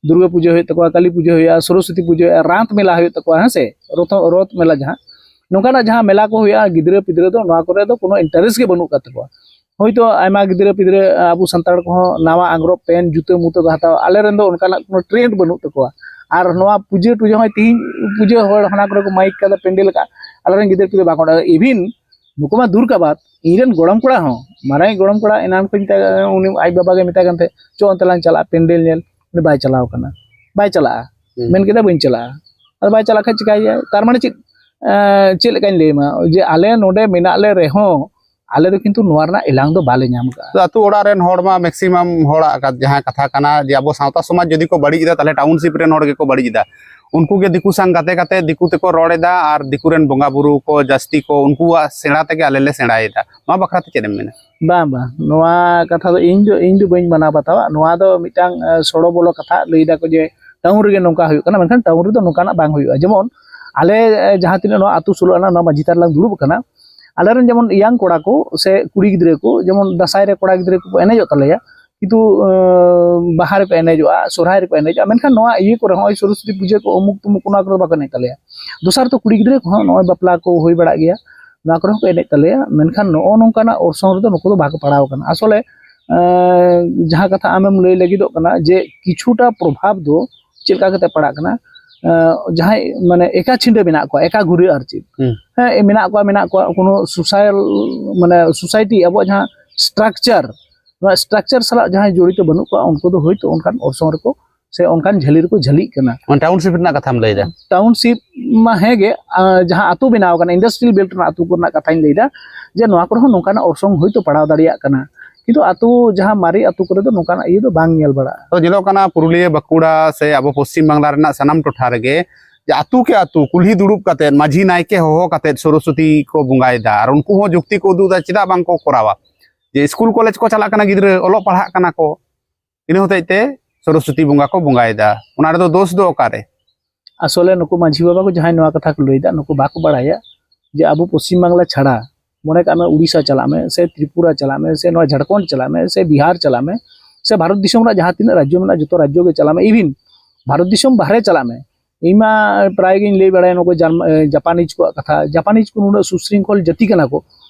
ᱫᱩᱨᱜᱟᱹ ᱯᱩᱡᱟᱹ ᱦᱩᱭᱩᱜ ᱛᱟᱠᱚᱣᱟ, ᱠᱟᱹᱞᱤ ᱯᱩᱡᱟᱹ ᱦᱩᱭᱩᱜᱼᱟ, ᱥᱚᱨᱚᱥᱚᱛᱤ ᱯᱩᱡᱟᱹ ᱦᱩᱭᱩᱜᱼᱟ, ᱨᱟᱛ ᱢᱮᱞᱟ ᱦᱩᱭᱩᱜ ᱛᱟᱠᱚᱣᱟ, ᱦᱮᱸ ᱥᱮ? ᱨᱚᱛᱷᱚ-, ᱨᱚᱛ ᱢᱮᱞᱟ ᱡᱟᱦᱟᱸ, ᱱᱚᱝᱠᱟᱱᱟᱜ ᱡᱟᱦᱟᱸ ᱢᱮᱞᱟ ᱠᱚ ᱦᱩᱭᱩᱜᱼᱟ, ᱜᱤᱫᱽᱨᱟᱹ ᱯᱤᱫᱽᱨᱟᱹ ᱫᱚ ᱱᱚᱣᱟ ᱠᱚᱨᱮ ᱫᱚ ᱠᱳᱱᱳ interest ᱜᱮ ᱵᱟᱹᱱᱩᱜ ᱟᱠᱟᱫ ᱛᱟᱠᱚᱣᱟ᱾ ᱦᱳᱭᱛᱳ ᱟᱭᱢᱟ ᱜᱤᱫᱽᱨᱟᱹ ᱯᱤᱫᱽᱨᱟᱹ, ᱟᱵᱚ ᱥᱟᱱᱛᱟᱲ ᱠᱚᱦᱚᱸ ᱱᱟᱣᱟ ᱟᱝᱨᱚᱵ, ᱯᱮᱱᱴ, ᱡᱩᱛᱟᱹ ᱢᱩᱛᱟᱹ ᱠᱚ ᱦᱟᱛᱟᱣᱟ, ᱟᱞᱮ ᱨᱮᱱ ᱫᱚ ᱚᱱᱠᱟᱱᱟᱜ ᱠᱳᱱᱳ trend ᱵᱟᱹᱱᱩᱜ ᱛᱟᱠᱚᱣᱟ᱾ ᱟᱨ ᱱᱚᱣᱟ ᱯᱩᱡᱟᱹ ᱴᱩᱡᱟᱹ ᱦᱚᱸᱜᱼᱚᱭ ᱛᱤᱦᱤᱧ ᱯᱩᱡᱟᱹ ᱦᱚᱲ ᱦᱟᱱᱟ ᱠᱚᱨᱮ ᱠᱚ ᱢᱟᱭᱤᱠ ᱠᱟᱫᱟ, ᱯᱮᱱᱰᱮᱞ ᱟᱠᱟᱫ, ᱟᱞᱮ ᱨᱮᱱ ᱜᱤᱫᱽᱨᱟᱹ ᱯᱤᱫᱽᱨᱟᱹ ᱵᱟᱠᱚ ᱚᱰᱚᱠ-, even ᱱᱩᱠᱩ ᱢᱟ ᱫᱩᱨ ᱠᱟᱵᱟᱫ, ᱤᱧ ᱨᱮᱱ ᱜᱚᱲᱚᱢ ᱠᱚᱲᱟ ᱦᱚᱸ, ᱢᱟᱨᱟᱝ ᱜᱚᱲᱚᱢ ᱠᱚᱲᱟ ᱮᱱᱟᱱ ᱠᱷᱚᱱ ᱢᱮᱛᱟᱭ, ᱩᱱᱤ ᱟᱡ ᱵᱟᱵᱟ ᱜᱮ ᱢᱮᱛᱟᱭ ᱠᱟᱱ ᱛᱟᱦᱮᱸᱫ, "ᱪᱚ ᱚᱱᱛᱮ ᱞᱟᱝ ᱪᱟᱞᱟᱜᱼᱟ ᱯᱮᱱᱰᱮᱞ ᱧᱮᱞ", ᱩᱱᱤ ᱵᱟᱭ ᱪᱟᱞᱟᱣ ᱠᱟᱱᱟ, ᱵᱟᱭ ᱪᱟᱞᱟᱜᱼᱟ, ᱦᱩᱸ᱾ ᱢᱮᱱ ᱠᱮᱫᱟ, "ᱵᱟᱹᱧ ᱪᱟᱞᱟᱜᱼᱟ", ᱟᱫᱚ ᱵᱟᱭ ᱪᱟᱞᱟᱜ ᱠᱷᱟᱱ ᱪᱤᱠᱟᱹᱭᱮᱭᱟ? ᱛᱟᱨ ᱢᱟᱱᱮ ᱪᱮᱫ, ᱮᱸ, ᱪᱮᱫ ᱞᱮᱠᱟᱧ ᱞᱟᱹᱭ ᱟᱢᱟ, ᱡᱮ ᱟᱞᱮ ᱱᱚᱰᱮ ᱢᱮᱱᱟᱜ ᱞᱮ ᱨᱮᱦᱚᱸ, ᱟᱞᱮ ᱫᱚ ᱠᱤᱱᱛᱩ ᱱᱚᱣᱟ ᱨᱮᱱᱟᱜ ᱮᱞᱟᱝ ᱫᱚ ᱵᱟᱞᱮ ᱧᱟᱢ ᱠᱟᱜᱼᱟ᱾ ᱛᱚ, ᱟᱛᱳ ᱚᱲᱟᱜ ᱨᱮᱱ ᱦᱚᱲ ᱢᱟ maximum ᱦᱚᱲᱟᱜ ᱠᱟᱛ-, ᱡᱟᱦᱟᱸ ᱠᱟᱛᱷᱟ ᱠᱟᱱᱟ ᱡᱮ ᱟᱵᱚ ᱥᱟᱶᱛᱟ ᱥᱚᱢᱟᱡᱽ ᱡᱩᱫᱤ ᱠᱚ ᱵᱟᱹᱲᱤᱡ ᱮᱫᱟ, ᱛᱟᱦᱞᱮ township ᱨᱮᱱ ᱦᱚᱲ ᱜᱮᱠᱚ ᱵᱟᱹᱲᱤᱡ ᱮᱫᱟ᱾ ᱩᱱᱠᱩ ᱜᱮ ᱫᱤᱠᱩ ᱥᱟᱝ ᱜᱟᱛᱮ ᱠᱟᱛᱮ ᱫᱤᱠᱩ ᱛᱮᱠᱚ ᱨᱚᱲ ᱮᱫᱟ ᱟᱨ ᱫᱤᱠᱩ ᱨᱮᱱ ᱵᱚᱸᱜᱟ ᱵᱩᱨᱩ ᱠᱚ ᱡᱟᱹᱥᱛᱤ ᱠᱚ ᱩᱱᱠᱩᱣᱟᱜ ᱥᱮᱬᱟ ᱛᱮᱜᱮ ᱟᱞᱮ ᱞᱮ ᱥᱮᱬᱟᱭᱮᱫᱟ᱾ ᱱᱚᱣᱟ ᱵᱟᱠᱷᱨᱟ ᱛᱮ ᱪᱮᱫ ᱮᱢ ᱢᱮᱱᱟ? ᱵᱟᱝ, ᱵᱟᱝ, ᱱᱚᱣᱟ ᱠᱟᱛᱷᱟ ᱫᱚ ᱤᱧ ᱫᱚ, ᱤᱧ ᱫᱚ ᱵᱟᱹᱧ ᱢᱟᱱᱟᱣ ᱵᱟᱛᱟᱣᱟ᱾ ᱱᱚᱣᱟ ᱫᱚ ᱢᱤᱫᱴᱟᱝ, ᱮ, ᱥᱚᱲᱚ ᱵᱚᱞᱚ ᱠᱟᱛᱷᱟ ᱞᱟᱹᱭ ᱫᱟᱠᱚ ᱡᱮ ᱴᱟᱣᱩᱱ ᱨᱮᱜᱮ ᱱᱚᱝᱠᱟ ᱦᱩᱭᱩᱜ ᱠᱟᱱᱟ, ᱢᱮᱱᱠᱷᱟᱱ ᱴᱟᱣᱩᱱ ᱨᱮᱫᱚ ᱱᱚᱝᱠᱟᱱᱟᱜ ᱵᱟᱝ ᱦᱩᱭᱩᱜᱼᱟ᱾ ᱡᱮᱢᱚᱱ ᱟᱞᱮ, ᱮ, ᱡᱟᱦᱟᱸ ᱛᱤᱱᱟᱹᱜ ᱱᱚᱣᱟ ᱟᱹᱛᱩ ᱥᱳᱞᱳ ᱟᱱᱟ ᱱᱚᱣᱟ ᱢᱟᱹᱡᱷᱤ ᱛᱷᱟᱱ ᱨᱮᱞᱟᱝ ᱫᱩᱲᱩᱵ ᱟᱠᱟᱱᱟ, ᱟᱞᱮᱨᱮᱱ ᱡᱮᱢᱚᱱ ᱤᱭᱟᱝ ᱠᱚᱲᱟ ᱠᱚ ᱥᱮ ᱠᱩᱲᱤ ᱜᱤᱫᱽᱨᱟᱹ ᱠᱚ, ᱡᱮᱢᱚᱱ ᱫᱟᱸᱥᱟᱭ ᱨᱮ ᱠᱚᱲᱟ ᱜᱤᱫᱽᱨᱟᱹ ᱠᱚᱠᱚ ᱮᱱᱮᱡᱚᱜ ᱛᱟᱞᱮᱭᱟ, ᱠᱤᱱᱛᱩ, ᱮ, ᱵᱟᱦᱟ ᱨᱮᱠᱚ ᱮᱱᱮᱡᱚᱜᱼᱟ, ᱥᱚᱨᱦᱟᱭ ᱨᱮᱠᱚ ᱮᱱᱮᱡᱚᱜᱼᱟ, ᱢᱮᱱᱠᱷᱟᱱ ᱱᱚᱣᱟ ᱤᱭᱟᱹ ᱠᱚᱨᱮ, ᱦᱚᱸᱜᱼᱚᱭ ᱥᱚᱨᱚᱥᱚᱛᱤ ᱯᱩᱡᱟᱹ ᱠᱚ, ᱚᱢᱩᱠ ᱛᱩᱢᱩᱠ, ᱚᱱᱟ ᱠᱚᱨᱮ ᱫᱚ ᱵᱟᱠᱚ ᱮᱱᱮᱡ ᱛᱟᱞᱮᱭᱟ᱾ ᱫᱚᱥᱟᱨ ᱫᱚ ᱠᱩᱲᱤ ᱜᱤᱫᱽᱨᱟᱹ ᱠᱚᱦᱚᱸ ᱱᱚᱜᱼᱚᱭ ᱵᱟᱯᱞᱟ ᱠᱚ ᱦᱩᱭ ᱵᱟᱲᱟᱜ ᱜᱮᱭᱟ, ᱱᱚᱣᱟ ᱠᱚᱨᱮ ᱦᱚᱸᱠᱚ ᱮᱱᱮᱡ ᱛᱟᱞᱮᱭᱟ, ᱢᱮᱱᱠᱷᱟᱱ ᱱᱚᱜᱼᱚ ᱱᱚᱝᱠᱟᱱᱟᱜ ᱚᱨᱥᱚᱝ ᱨᱮᱫᱚ ᱱᱩᱠᱩ ᱫᱚ ᱵᱟᱠᱚ ᱯᱟᱲᱟᱣ ᱟᱠᱟᱱᱟ᱾ ᱟᱥᱚᱞᱮ, ᱮ, ᱡᱟᱦᱟᱸ ᱠᱟᱛᱷᱟ ᱟᱢᱮᱢ ᱞᱟᱹᱭ ᱞᱟᱹᱜᱤᱫᱚᱜ ᱠᱟᱱᱟ ᱡᱮ ᱠᱤᱪᱷᱩᱴᱟ ᱯᱨᱚᱵᱷᱟᱵᱽ ᱫᱚ ᱪᱮᱫ ᱞᱮᱠᱟ ᱠᱟᱛᱮ ᱯᱟᱲᱟᱜ ᱠᱟᱱᱟ, ᱮ, ᱡᱟᱦᱟᱸᱭ ᱢᱟᱱᱮ ᱮᱠᱟ ᱪᱷᱤᱸᱰᱟᱹ ᱢᱮᱱᱟᱜ ᱠᱚᱣᱟ, ᱮᱠᱟ ᱜᱷᱩᱨᱟᱹ ᱟᱨ ᱪᱮᱫ᱾ ᱦᱩᱸ᱾ ᱦᱮᱸ, ᱢᱮᱱᱟᱜ ᱠᱚᱣᱟ, ᱢᱮᱱᱟᱜ ᱠᱚᱣᱟ, ᱠᱳᱱᱳ ᱥᱳᱥᱟᱞ, ᱢᱟᱱᱮ ᱥᱳᱥᱟᱭᱴᱤ, ᱟᱵᱚᱣᱟᱜ ᱡᱟᱦᱟᱸ ᱥᱴᱨᱟᱠᱪᱟᱨ, ᱱᱚᱣᱟ ᱥᱴᱨᱟᱠᱪᱟᱨ ᱥᱟᱞᱟᱜ ᱡᱟᱦᱟᱸᱭ ᱡᱚᱲᱤᱛᱚ ᱵᱟᱹᱱᱩᱜ ᱠᱚᱣᱟ, ᱩᱱᱠᱩ ᱫᱚ ᱦᱳᱭᱛᱳ ᱚᱱᱠᱟᱱ ᱚᱨᱥᱚᱝ ᱨᱮᱠᱚ ᱥᱮ ᱚᱱᱠᱟᱱ ᱡᱷᱟᱹᱞᱤ ᱨᱮᱠᱚ ᱡᱷᱟᱹᱞᱤᱜ ᱠᱟᱱᱟ᱾ ᱚᱱᱟ ᱴᱟᱣᱩᱱᱥᱤᱯ ᱨᱮᱱᱟᱜ ᱠᱟᱛᱷᱟᱢ ᱞᱟᱹᱭᱫᱟ? ᱴᱟᱣᱩᱱᱥᱤᱯ ᱢᱟ ᱦᱮᱸ ᱜᱮ, ᱟᱨ ᱡᱟᱦᱟᱸ ᱟᱹᱛᱩ ᱵᱮᱱᱟᱣ ᱠᱟᱱᱟ, ᱤᱱᱰᱟᱥᱴᱨᱤᱭᱟᱞ ᱵᱮᱞᱴ ᱨᱮᱱᱟᱜ ᱟᱹᱛᱩ ᱠᱚᱨᱮᱱᱟᱜ ᱠᱟᱛᱷᱟᱧ ᱞᱟᱹᱭᱫᱟ, ᱡᱮ ᱱᱚᱣᱟ ᱠᱚᱨᱮ ᱦᱚᱸ ᱱᱚᱝᱠᱟᱱᱟᱜ ᱚᱨᱥᱚᱝ ᱦᱳᱭᱛᱳ ᱯᱟᱲᱟᱣ ᱫᱟᱲᱮᱭᱟᱜ ᱠᱟᱱᱟ, ᱠᱤᱱᱛᱩ ᱟᱹᱛᱩ, ᱡᱟᱦᱟᱸ ᱢᱟᱨᱮ ᱟᱹᱛᱩ ᱠᱚᱨᱮ ᱫᱚ ᱱᱚᱝᱠᱟᱱᱟᱜ ᱤᱭᱟᱹ ᱫᱚ ᱵᱟᱝ ᱧᱮᱞ ᱵᱟᱲᱟᱜᱼᱟ᱾ ᱛᱚ, ᱧᱮᱞᱚᱜ ᱠᱟᱱᱟ ᱯᱩᱨᱩᱞᱤᱭᱟᱹ, ᱵᱟᱸᱠᱩᱲᱟ ᱥᱮ ᱟᱵᱚ ᱯᱚᱥᱪᱤᱢ ᱵᱟᱝᱞᱟ ᱨᱮᱱᱟᱜ ᱥᱟᱱᱟᱢ ᱴᱚᱴᱷᱟ ᱨᱮᱜᱮ ᱡᱮ ᱟᱹᱛᱩ ᱠᱮ ᱟᱹᱛᱩ ᱠᱩᱞᱦᱤ ᱫᱩᱲᱩᱵ ᱠᱟᱛᱮᱫ ᱢᱟᱹᱡᱷᱤ ᱱᱟᱭᱠᱮ ᱦᱚᱦᱚ ᱠᱟᱛᱮᱫ ᱥᱚᱨᱚᱥᱚᱛᱤ ᱠᱚ ᱵᱚᱸᱜᱟᱭᱮᱫᱟ, ᱟᱨ ᱩᱱᱠᱩ ᱦᱚᱸ ᱡᱩᱠᱛᱤ ᱠᱚ ᱩᱫᱩᱜ ᱮᱫᱟ ᱪᱮᱫᱟᱜ ᱵᱟᱝ ᱠᱚ ᱠᱚᱨᱟᱣᱟ, ᱡᱮ ᱥᱠᱩᱞ ᱠᱚᱞᱮᱡᱽ ᱠᱚ ᱪᱟᱞᱟᱜ ᱠᱟᱱᱟ ᱜᱤᱫᱽᱨᱟᱹ, ᱚᱞᱚᱜ ᱯᱟᱲᱦᱟᱜ ᱠᱟᱱᱟ ᱠᱚ, ᱤᱱᱟᱹ ᱦᱚᱛᱮᱡ ᱛᱮ ᱥᱚᱨᱚᱥᱚᱛᱤ ᱵᱚᱸᱜᱟ ᱠᱚ ᱵᱚᱸᱜᱟᱭᱮᱫᱟ, ᱚᱱᱟ ᱨᱮᱫᱚ ᱫᱳᱥ ᱫᱚ ᱚᱠᱟᱨᱮ? ᱟᱥᱚᱞᱮ ᱱᱩᱠᱩ ᱢᱟᱹᱡᱷᱤ ᱵᱟᱵᱟ ᱠᱚ ᱡᱟᱦᱟᱸᱭ ᱱᱚᱣᱟ ᱠᱟᱛᱷᱟ ᱠᱚ ᱞᱟᱹᱭᱫᱟ, ᱱᱩᱠᱩ ᱵᱟᱠᱚ ᱵᱟᱲᱟᱭᱟ ᱡᱮ ᱟᱵᱚ ᱯᱚᱥᱪᱤᱢ ᱵᱟᱝᱞᱟ ᱪᱷᱟᱲᱟ, ᱢᱚᱱᱮ ᱠᱟᱜ ᱢᱮ, ᱩᱲᱤᱥᱥᱟ ᱪᱟᱞᱟᱜ ᱢᱮ, ᱥᱮ ᱛᱨᱤᱯᱩᱨᱟ ᱪᱟᱞᱟᱜ ᱢᱮ, ᱥᱮ ᱱᱚᱣᱟ ᱡᱷᱟᱲᱠᱷᱚᱸᱰ ᱪᱟᱞᱟᱜ ᱢᱮ, ᱥᱮ ᱵᱤᱦᱟᱨ ᱪᱟᱞᱟᱜ ᱢᱮ, ᱥᱮ ᱵᱷᱟᱨᱚᱛ ᱫᱤᱥᱚᱢ ᱨᱮᱱᱟᱜ ᱡᱟᱦᱟᱸ ᱛᱤᱱᱟᱹᱜ ᱨᱟᱡᱽᱡᱚ ᱢᱮᱱᱟᱜᱼᱟ, ᱡᱚᱛᱚ ᱨᱟᱡᱽᱡᱚ ᱜᱮ ᱪᱟᱞᱟᱜ ᱢᱮ, even ᱵᱷᱟᱨᱚᱛ ᱫᱤᱥᱚᱢ ᱵᱟᱦᱨᱮ ᱪᱟᱞᱟᱜ ᱢᱮ᱾ ᱤᱧ ᱢᱟ ᱯᱨᱟᱭ ᱜᱤᱧ ᱞᱟᱹᱭ ᱵᱟᱲᱟᱭᱟ, ᱱᱩᱠᱩ ᱡᱟᱨᱢ-, ᱮ, ᱡᱟᱯᱟᱱᱤᱡᱽ ᱠᱚᱣᱟᱜ ᱠᱟᱛᱷᱟ᱾ ᱡᱟᱯᱟᱱᱤᱡᱽ ᱠᱚ ᱱᱩᱱᱟᱹᱜ ᱥᱩᱥᱨᱤᱝᱠᱷᱚᱞ ᱡᱟᱹᱛᱤ ᱠᱟᱱᱟ ᱠᱚ,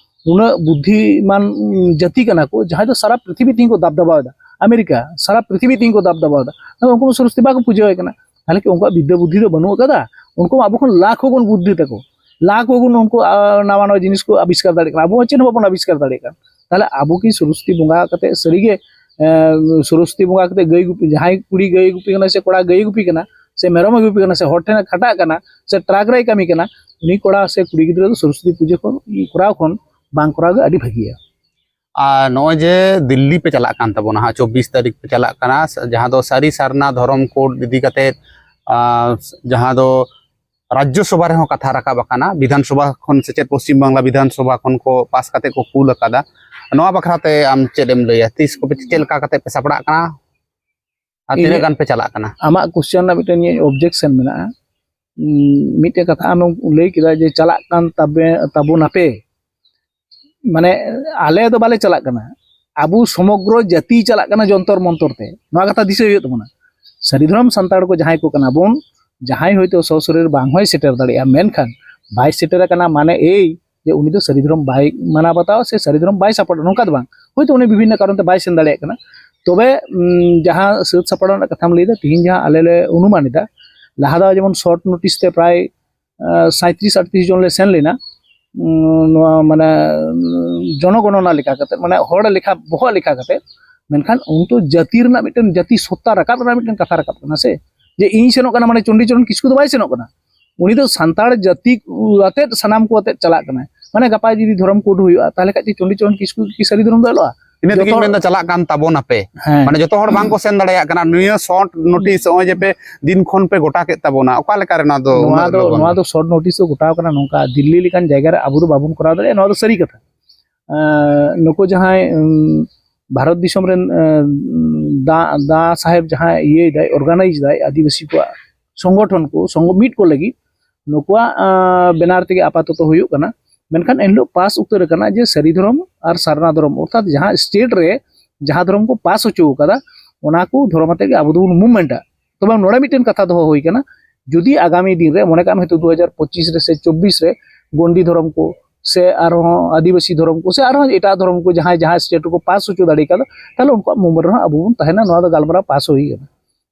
ᱱᱩᱱᱟᱹᱜ ᱵᱩᱫᱽᱫᱷᱤᱢᱟᱱ, ᱩᱸ, ᱡᱟᱹᱛᱤ ᱠᱟᱱᱟ ᱠᱚ, ᱡᱟᱦᱟᱸᱭ ᱫᱚ ᱥᱟᱨᱟ ᱯᱨᱤᱛᱷᱤᱵᱤ ᱛᱮᱦᱮᱧ ᱠᱚ ᱫᱟᱵ ᱫᱟᱵᱟᱣ ᱮᱫᱟ᱾ ᱟᱢᱮᱨᱤᱠᱟ, ᱥᱟᱨᱟ ᱯᱨᱤᱛᱷᱤᱵᱤ ᱛᱮᱦᱮᱧ ᱠᱚ ᱫᱟᱵ ᱫᱟᱵᱟᱣ ᱮᱫᱟ᱾ ᱟᱫᱚ ᱩᱱᱠᱩ ᱢᱟ ᱥᱚᱨᱚᱥᱚᱛᱤ ᱵᱟᱠᱚ ᱯᱩᱡᱟᱹ ᱟᱭ ᱠᱟᱱᱟ᱾ ᱛᱟᱦᱚᱞᱮ ᱠᱤ ᱩᱱᱠᱩᱣᱟᱜ ᱵᱤᱫᱽᱫᱟᱹ ᱵᱩᱫᱽᱫᱷᱤ ᱫᱚ ᱵᱟᱹᱱᱩᱜ ᱟᱠᱟᱫᱟ? ᱩᱱᱠᱩ ᱢᱟ ᱟᱵᱚ ᱠᱷᱚᱱ ᱞᱟᱠᱷᱚ ᱜᱩᱱ ᱵᱩᱫᱽᱫᱷᱤ ᱛᱟᱠᱚ, ᱞᱟᱠᱷᱚ ᱜᱩᱱ ᱩᱱᱠᱩ, ᱟ, ᱱᱟᱣᱟ ᱱᱟᱣᱟ ᱡᱤᱱᱤᱥ ᱠᱚ ᱟᱵᱤᱥᱠᱟᱨ ᱫᱟᱲᱮᱭᱟᱜ ᱠᱟᱱᱟ, ᱟᱵᱚ ᱢᱟ ᱪᱮᱫ ᱦᱚᱸ ᱵᱟᱵᱚᱱ ᱟᱵᱤᱥᱠᱟᱨ ᱫᱟᱲᱮᱭᱟᱜ ᱠᱟᱱᱟ᱾ ᱛᱟᱦᱚᱞᱮ ᱟᱵᱚ ᱠᱤ ᱥᱚᱨᱚᱥᱚᱛᱤ ᱵᱚᱸᱜᱟ ᱠᱟᱛᱮ ᱥᱟᱹᱨᱤᱜᱮ, ᱮ, ᱥᱚᱨᱚᱥᱚᱛᱤ ᱵᱚᱸᱜᱟ ᱠᱟᱛᱮ ᱜᱟᱹᱭ ᱜᱩᱯᱤ, ᱡᱟᱦᱟᱸᱭ ᱠᱩᱲᱤ ᱜᱟᱹᱭ ᱜᱩᱯᱤ ᱠᱟᱱᱟ ᱥᱮ ᱠᱚᱲᱟ ᱜᱟᱹᱭ ᱜᱩᱯᱤ ᱠᱟᱱᱟ ᱥᱮ ᱢᱮᱨᱚᱢᱮ ᱜᱩᱯᱤ ᱠᱟᱱᱟ ᱥᱮ ᱦᱚᱲ ᱴᱷᱮᱱᱮ ᱠᱷᱟᱴᱟᱜ ᱠᱟᱱᱟ ᱥᱮ ᱴᱨᱟᱠ ᱨᱮᱭ ᱠᱟᱹᱢᱤ ᱠᱟᱱᱟ, ᱩᱱᱤ ᱠᱚᱲᱟ ᱥᱮ ᱠᱩᱲᱤ ᱜᱤᱫᱽᱨᱟᱹ ᱫᱚ ᱥᱚᱨᱚᱥᱚᱛᱤ ᱯᱩᱡᱟᱹ ᱠᱷᱚᱱ, ᱠᱚᱨᱟᱣ ᱠᱷᱚᱱ ᱵᱟᱝ ᱠᱚᱨᱟᱣ ᱜᱮ ᱟᱹᱰᱤ ᱵᱷᱟᱹᱜᱤᱭᱟ᱾ ᱟᱨ ᱱᱚᱜᱼᱚᱭ ᱡᱮ ᱫᱤᱞᱞᱤ ᱯᱮ ᱪᱟᱞᱟᱜ ᱠᱟᱱ ᱛᱟᱵᱚᱱᱟ ᱦᱟᱸᱜ, ᱪᱚᱵᱵᱤᱥ ᱛᱟᱹᱨᱤᱠᱷ ᱯᱮ ᱪᱟᱞᱟᱜ ᱠᱟᱱᱟ, ᱡᱟᱦᱟᱸ ᱫᱚ ᱥᱟᱹᱨᱤ ᱥᱟᱨᱱᱟ ᱫᱷᱚᱨᱚᱢ ᱠᱳᱰ ᱤᱫᱤ ᱠᱟᱛᱮᱫ, ᱟᱨ ᱡᱟᱦᱟᱸ ᱫᱚ ᱨᱟᱡᱽᱡᱚ ᱥᱚᱵᱷᱟ ᱨᱮᱦᱚᱸ ᱠᱟᱛᱷᱟ ᱨᱟᱠᱟᱵ ᱟᱠᱟᱱᱟ, ᱵᱤᱫᱷᱟᱱ ᱥᱚᱵᱷᱟ ᱠᱷᱚᱱ ᱥᱮ ᱪᱮᱫ ᱯᱚᱥᱪᱤᱢ ᱵᱟᱝᱞᱟ ᱵᱤᱫᱷᱟᱱ ᱥᱚᱵᱷᱟ ᱠᱷᱚᱱ ᱠᱚ ᱯᱟᱥ ᱠᱟᱛᱮ ᱠᱚ ᱠᱩᱞ ᱟᱠᱟᱫᱟ᱾ ᱱᱚᱣᱟ ᱵᱟᱠᱷᱨᱟ ᱛᱮ ᱟᱢ ᱪᱮᱫ ᱮᱢ ᱞᱟᱹᱭᱟ? ᱛᱤᱥ ᱠᱚᱯᱮ, ᱪᱮᱫ ᱞᱮᱠᱟ ᱠᱟᱛᱮ ᱯᱮ ᱥᱟᱯᱲᱟᱜ ᱠᱟᱱᱟ ᱟᱨ ᱛᱤᱱᱟᱹᱜ ᱤᱧᱟᱹᱜ ᱜᱟᱱ ᱯᱮ ᱪᱟᱞᱟᱜ ᱠᱟᱱᱟ? ᱟᱢᱟᱜ question ᱨᱮᱱᱟᱜ ᱢᱤᱫᱴᱮᱱ ᱤᱧᱟᱹᱜ objection ᱢᱮᱱᱟᱜᱼᱟ᱾ ᱩᱸ, ᱢᱤᱫᱴᱮᱱ ᱠᱟᱛᱷᱟ ᱟᱢᱮᱢ ᱞᱟᱹᱭ ᱠᱮᱫᱟ ᱡᱮ ᱪᱟᱞᱟᱜ ᱠᱟᱱ ᱛᱟᱵᱮ-, ᱛᱟᱵᱚᱱᱟᱯᱮ, ᱢᱟᱱᱮ ᱟᱞᱮ ᱫᱚ ᱵᱟᱞᱮ ᱪᱟᱞᱟᱜ ᱠᱟᱱᱟ, ᱟᱵᱚ ᱥᱚᱢᱚᱜᱨᱚ ᱡᱟᱹᱛᱤ ᱪᱟᱞᱟᱜ ᱠᱟᱱᱟ ᱡᱚᱱᱛᱚᱨ ᱢᱚᱱᱛᱚᱨ ᱛᱮ᱾ ᱱᱚᱣᱟ ᱠᱟᱛᱷᱟ ᱫᱤᱥᱟᱹᱭ ᱦᱩᱭᱩᱜ ᱛᱟᱵᱚᱱᱟ᱾ ᱥᱟᱹᱨᱤ ᱫᱷᱚᱨᱚᱢ ᱥᱟᱱᱛᱟᱲ ᱠᱚ ᱡᱟᱦᱟᱸᱭ ᱠᱚ ᱠᱟᱱᱟ ᱵᱚᱱ, ᱡᱟᱦᱟᱸᱭ ᱦᱚᱭᱛᱳ ᱥᱚᱥᱚᱨᱤᱨ ᱵᱟᱝ ᱦᱚᱸᱭ ᱥᱮᱴᱮᱨ ᱫᱟᱲᱮᱭᱟᱜᱼᱟ, ᱢᱮᱱᱠᱷᱟᱱ ᱵᱟᱭ ᱥᱮᱴᱮᱨ ᱟᱠᱟᱱᱟ ᱢᱟᱱᱮ ᱮᱭ ᱡᱮ ᱩᱱᱤ ᱫᱚ ᱥᱟᱹᱨᱤ ᱫᱷᱚᱨᱚᱢ ᱵᱟᱭ ᱢᱟᱱᱟᱣ ᱵᱟᱛᱟᱣᱟ ᱥᱮ ᱥᱟᱹᱨᱤ ᱫᱷᱚᱨᱚᱢ ᱵᱟᱭ support, ᱱᱚᱝᱠᱟ ᱫᱚ ᱵᱟᱝ, ᱦᱚᱭᱛᱳ ᱩᱱᱤ ᱵᱤᱵᱷᱤᱱᱱᱚ ᱠᱟᱨᱚᱱ ᱛᱮ ᱵᱟᱭ ᱥᱮᱱ ᱫᱟᱲᱮᱭᱟᱜ ᱠᱟᱱᱟ᱾ ᱛᱚᱵᱮ ᱩᱸ, ᱡᱟᱦᱟᱸ ᱥᱟᱹᱛ ᱥᱟᱯᱲᱟᱣ ᱨᱮᱱᱟᱜ ᱠᱟᱛᱷᱟᱢ ᱞᱟᱹᱭᱫᱟ, ᱛᱤᱦᱤᱧ ᱡᱟᱦᱟᱸ ᱟᱞᱮ ᱞᱮ ᱚᱱᱩᱢᱟᱱ ᱮᱫᱟ, ᱞᱟᱦᱟ ᱫᱷᱟᱣ ᱡᱮᱢᱚᱱ short notice ᱛᱮ ᱯᱨᱟᱭ ᱥᱟᱸᱭᱛᱨᱤᱥ ᱟᱴᱛᱨᱤᱥ ᱡᱚᱱ ᱞᱮ ᱥᱮᱱ ᱞᱮᱱᱟ, ᱩᱸ, ᱱᱚᱣᱟ ᱢᱟᱱᱮ ᱡᱚᱱᱚᱜᱚᱱᱚᱱᱟ ᱞᱮᱠᱟ ᱠᱟᱛᱮ, ᱢᱟᱱᱮ ᱦᱚᱲ ᱞᱮᱠᱷᱟ, ᱵᱚᱦᱚᱜ ᱞᱮᱠᱷᱟ ᱠᱟᱛᱮ᱾ ᱢᱮᱱᱠᱷᱟᱱ ᱩᱱ ᱛᱚ ᱡᱟᱹᱛᱤ ᱨᱮᱱᱟᱜ ᱢᱤᱫᱴᱮᱱ, ᱡᱟᱹᱛᱤ ᱥᱚᱛᱛᱟ ᱨᱟᱠᱟᱵ ᱨᱮᱱᱟᱜ ᱢᱤᱫᱴᱮᱱ ᱠᱟᱛᱷᱟ ᱨᱟᱠᱟᱵ ᱠᱟᱱᱟ ᱥᱮ, ᱡᱮ ᱤᱧ ᱥᱮᱱᱚᱜ ᱠᱟᱱᱟ ᱢᱟᱱᱮ ᱪᱚᱱᱰᱤᱪᱚᱨᱚᱱ ᱠᱤᱥᱠᱩ ᱫᱚ ᱵᱟᱭ ᱥᱮᱱᱚᱜ ᱠᱟᱱᱟ᱾ ᱩᱱᱤ ᱫᱚ ᱥᱟᱱᱛᱟᱲ ᱡᱟᱹᱛᱤ ᱟᱛᱮᱫ, ᱥᱟᱱᱟᱢ ᱠᱚ ᱟᱛᱮᱫ ᱪᱟᱞᱟᱜ ᱠᱟᱱᱟᱭ᱾ ᱢᱟᱱᱮ ᱜᱟᱯᱟ ᱡᱩᱫᱤ ᱫᱷᱚᱨᱚᱢ code ᱦᱩᱭᱩᱜᱼᱟ, ᱛᱟᱦᱚᱞᱮ ᱠᱷᱟᱡ ᱪᱮᱫ ᱪᱚᱱᱰᱤᱪᱚᱨᱚᱱ ᱠᱤᱥᱠᱩ ᱠᱤ ᱥᱟᱹᱨᱤ ᱫᱷᱚᱨᱚᱢ ᱫᱚ ᱮᱞᱚᱜᱼᱟ? ᱤᱱᱟᱹ ᱡᱚᱛᱚ ᱛᱮᱜᱮᱧ ᱦᱚᱲ ᱢᱮᱱᱫᱟ, ᱪᱟᱞᱟᱜ ᱠᱟᱱ ᱛᱟᱵᱚᱱᱟᱯᱮ᱾ ᱦᱮᱸ᱾ ᱢᱟᱱᱮ ᱡᱚᱛᱚ ᱦᱚᱲ ᱵᱟᱝ ᱠᱚ ᱥᱮᱱ ᱫᱟᱲᱮᱭᱟᱜ ᱠᱟᱱᱟ᱾ ᱱᱤᱭᱟᱹ short notice ᱱᱚᱜᱼᱚᱭ ᱡᱮ ᱯᱮ ᱫᱤᱱ ᱠᱷᱚᱱ ᱯᱮ ᱜᱚᱴᱟ ᱠᱮᱫ ᱛᱟᱵᱚᱱᱟ, ᱚᱠᱟ ᱞᱮᱠᱟ ᱨᱮ ᱱᱚᱣᱟ ᱫᱚ ᱱᱚᱣᱟ ᱩᱱᱟᱹᱜ ᱫᱚ, ᱞᱚᱜᱚᱱ? ᱱᱚᱣᱟ ᱫᱚ short notice ᱫᱚ ᱜᱚᱴᱟᱣ ᱠᱟᱱᱟ ᱱᱚᱝᱠᱟ, ᱫᱤᱞᱞᱤ ᱞᱮᱠᱟᱱ ᱡᱟᱭᱜᱟ ᱨᱮ ᱟᱵᱚ ᱫᱚ ᱵᱟᱵᱚᱱ ᱠᱚᱨᱟᱣ ᱫᱟᱲᱮᱭᱟᱜᱼᱟ, ᱱᱚᱣᱟ ᱫᱚ ᱥᱟᱹᱨᱤ ᱠᱟᱛᱷᱟ᱾ ᱮᱸ, ᱱᱩᱠᱩ ᱡᱟᱦᱟᱸᱭ, ᱩᱸ, ᱵᱷᱟᱨᱚᱛ ᱫᱤᱥᱚᱢ ᱨᱮᱱ, ᱮᱸ, ᱫᱟ, ᱫᱟ ᱥᱟᱦᱮᱵᱽ ᱡᱟᱦᱟᱸᱭ ᱤᱭᱟᱹᱭ ᱫᱟᱭ, organize ᱫᱟᱭ ᱟᱹᱫᱤᱵᱟᱹᱥᱤ ᱠᱚᱣᱟᱜ ᱥᱚᱝᱜᱚᱴᱷᱚᱱ ᱠᱚ, ᱥᱚᱝᱜᱚ-, ᱢᱤᱫ ᱠᱚ ᱞᱟᱹᱜᱤᱫ, ᱱᱩᱠᱩᱣᱟᱜ, ᱟᱸ, banner ᱛᱮᱜᱮ ᱟᱯᱟᱛᱚᱛᱚ ᱦᱩᱭᱩᱜ ᱠᱟᱱᱟ᱾ ᱢᱮᱱᱠᱷᱟᱱ ᱮᱱᱦᱤᱞᱳᱜ pass ᱩᱛᱟᱹᱨ ᱟᱠᱟᱱᱟ ᱡᱮ ᱥᱟᱹᱨᱤ ᱫᱷᱚᱨᱚᱢ ᱟᱨ ᱥᱟᱨᱱᱟ ᱫᱷᱚᱨᱚᱢ, ᱚᱨᱛᱷᱟᱛ ᱡᱟᱦᱟᱸ state ᱨᱮ ᱡᱟᱦᱟᱸ ᱫᱷᱚᱨᱚᱢ ᱠᱚ pass ᱦᱚᱪᱚ ᱟᱠᱟᱫᱟ, ᱚᱱᱟ ᱠᱚ ᱫᱷᱚᱨᱚᱢ ᱟᱛᱮ ᱜᱮ ᱟᱵᱚ ᱫᱚᱵᱚᱱ movementᱟ᱾ ᱛᱚᱵᱮ ᱱᱚᱰᱮ ᱢᱤᱫᱴᱮᱱ ᱠᱟᱛᱷᱟ ᱫᱚᱦᱚ ᱦᱩᱭ ᱠᱟᱱᱟ, ᱡᱩᱫᱤ ᱟᱜᱟᱢᱤ ᱫᱤᱱ ᱨᱮ, ᱢᱚᱱᱮ ᱠᱟᱜ ᱢᱮ, ᱦᱚᱭᱛᱳ ᱫᱩ ᱦᱟᱡᱟᱨ ᱯᱚᱸᱪᱤᱥ ᱨᱮ ᱥᱮ ᱪᱚᱵᱵᱤᱥ ᱨᱮ ᱜᱚᱱᱰᱤ ᱫᱷᱚᱨᱚᱢ ᱠᱚ ᱥᱮ ᱟᱨᱦᱚᱸ ᱟᱹᱫᱤᱵᱟᱹᱥᱤ ᱫᱷᱚᱨᱚᱢ ᱠᱚ ᱥᱮ ᱟᱨᱦᱚᱸ ᱮᱴᱟᱜ ᱫᱷᱚᱨᱚᱢ ᱠᱚ ᱡᱟᱦᱟᱸᱭ ᱡᱟᱦᱟᱸ state ᱨᱮᱠᱚ pass ᱦᱚᱪᱚ ᱫᱟᱲᱮ ᱠᱟᱫᱟ, ᱛᱟᱦᱞᱮ ᱩᱱᱠᱩᱣᱟᱜ movement ᱨᱮᱦᱚᱸ ᱟᱵᱚ ᱵᱚᱱ ᱛᱟᱦᱮᱱᱟ᱾ ᱱᱚᱣᱟ ᱫᱚ ᱜᱟᱞᱢᱟᱨᱟᱣ pass ᱦᱩᱭ ᱠᱟᱱᱟ᱾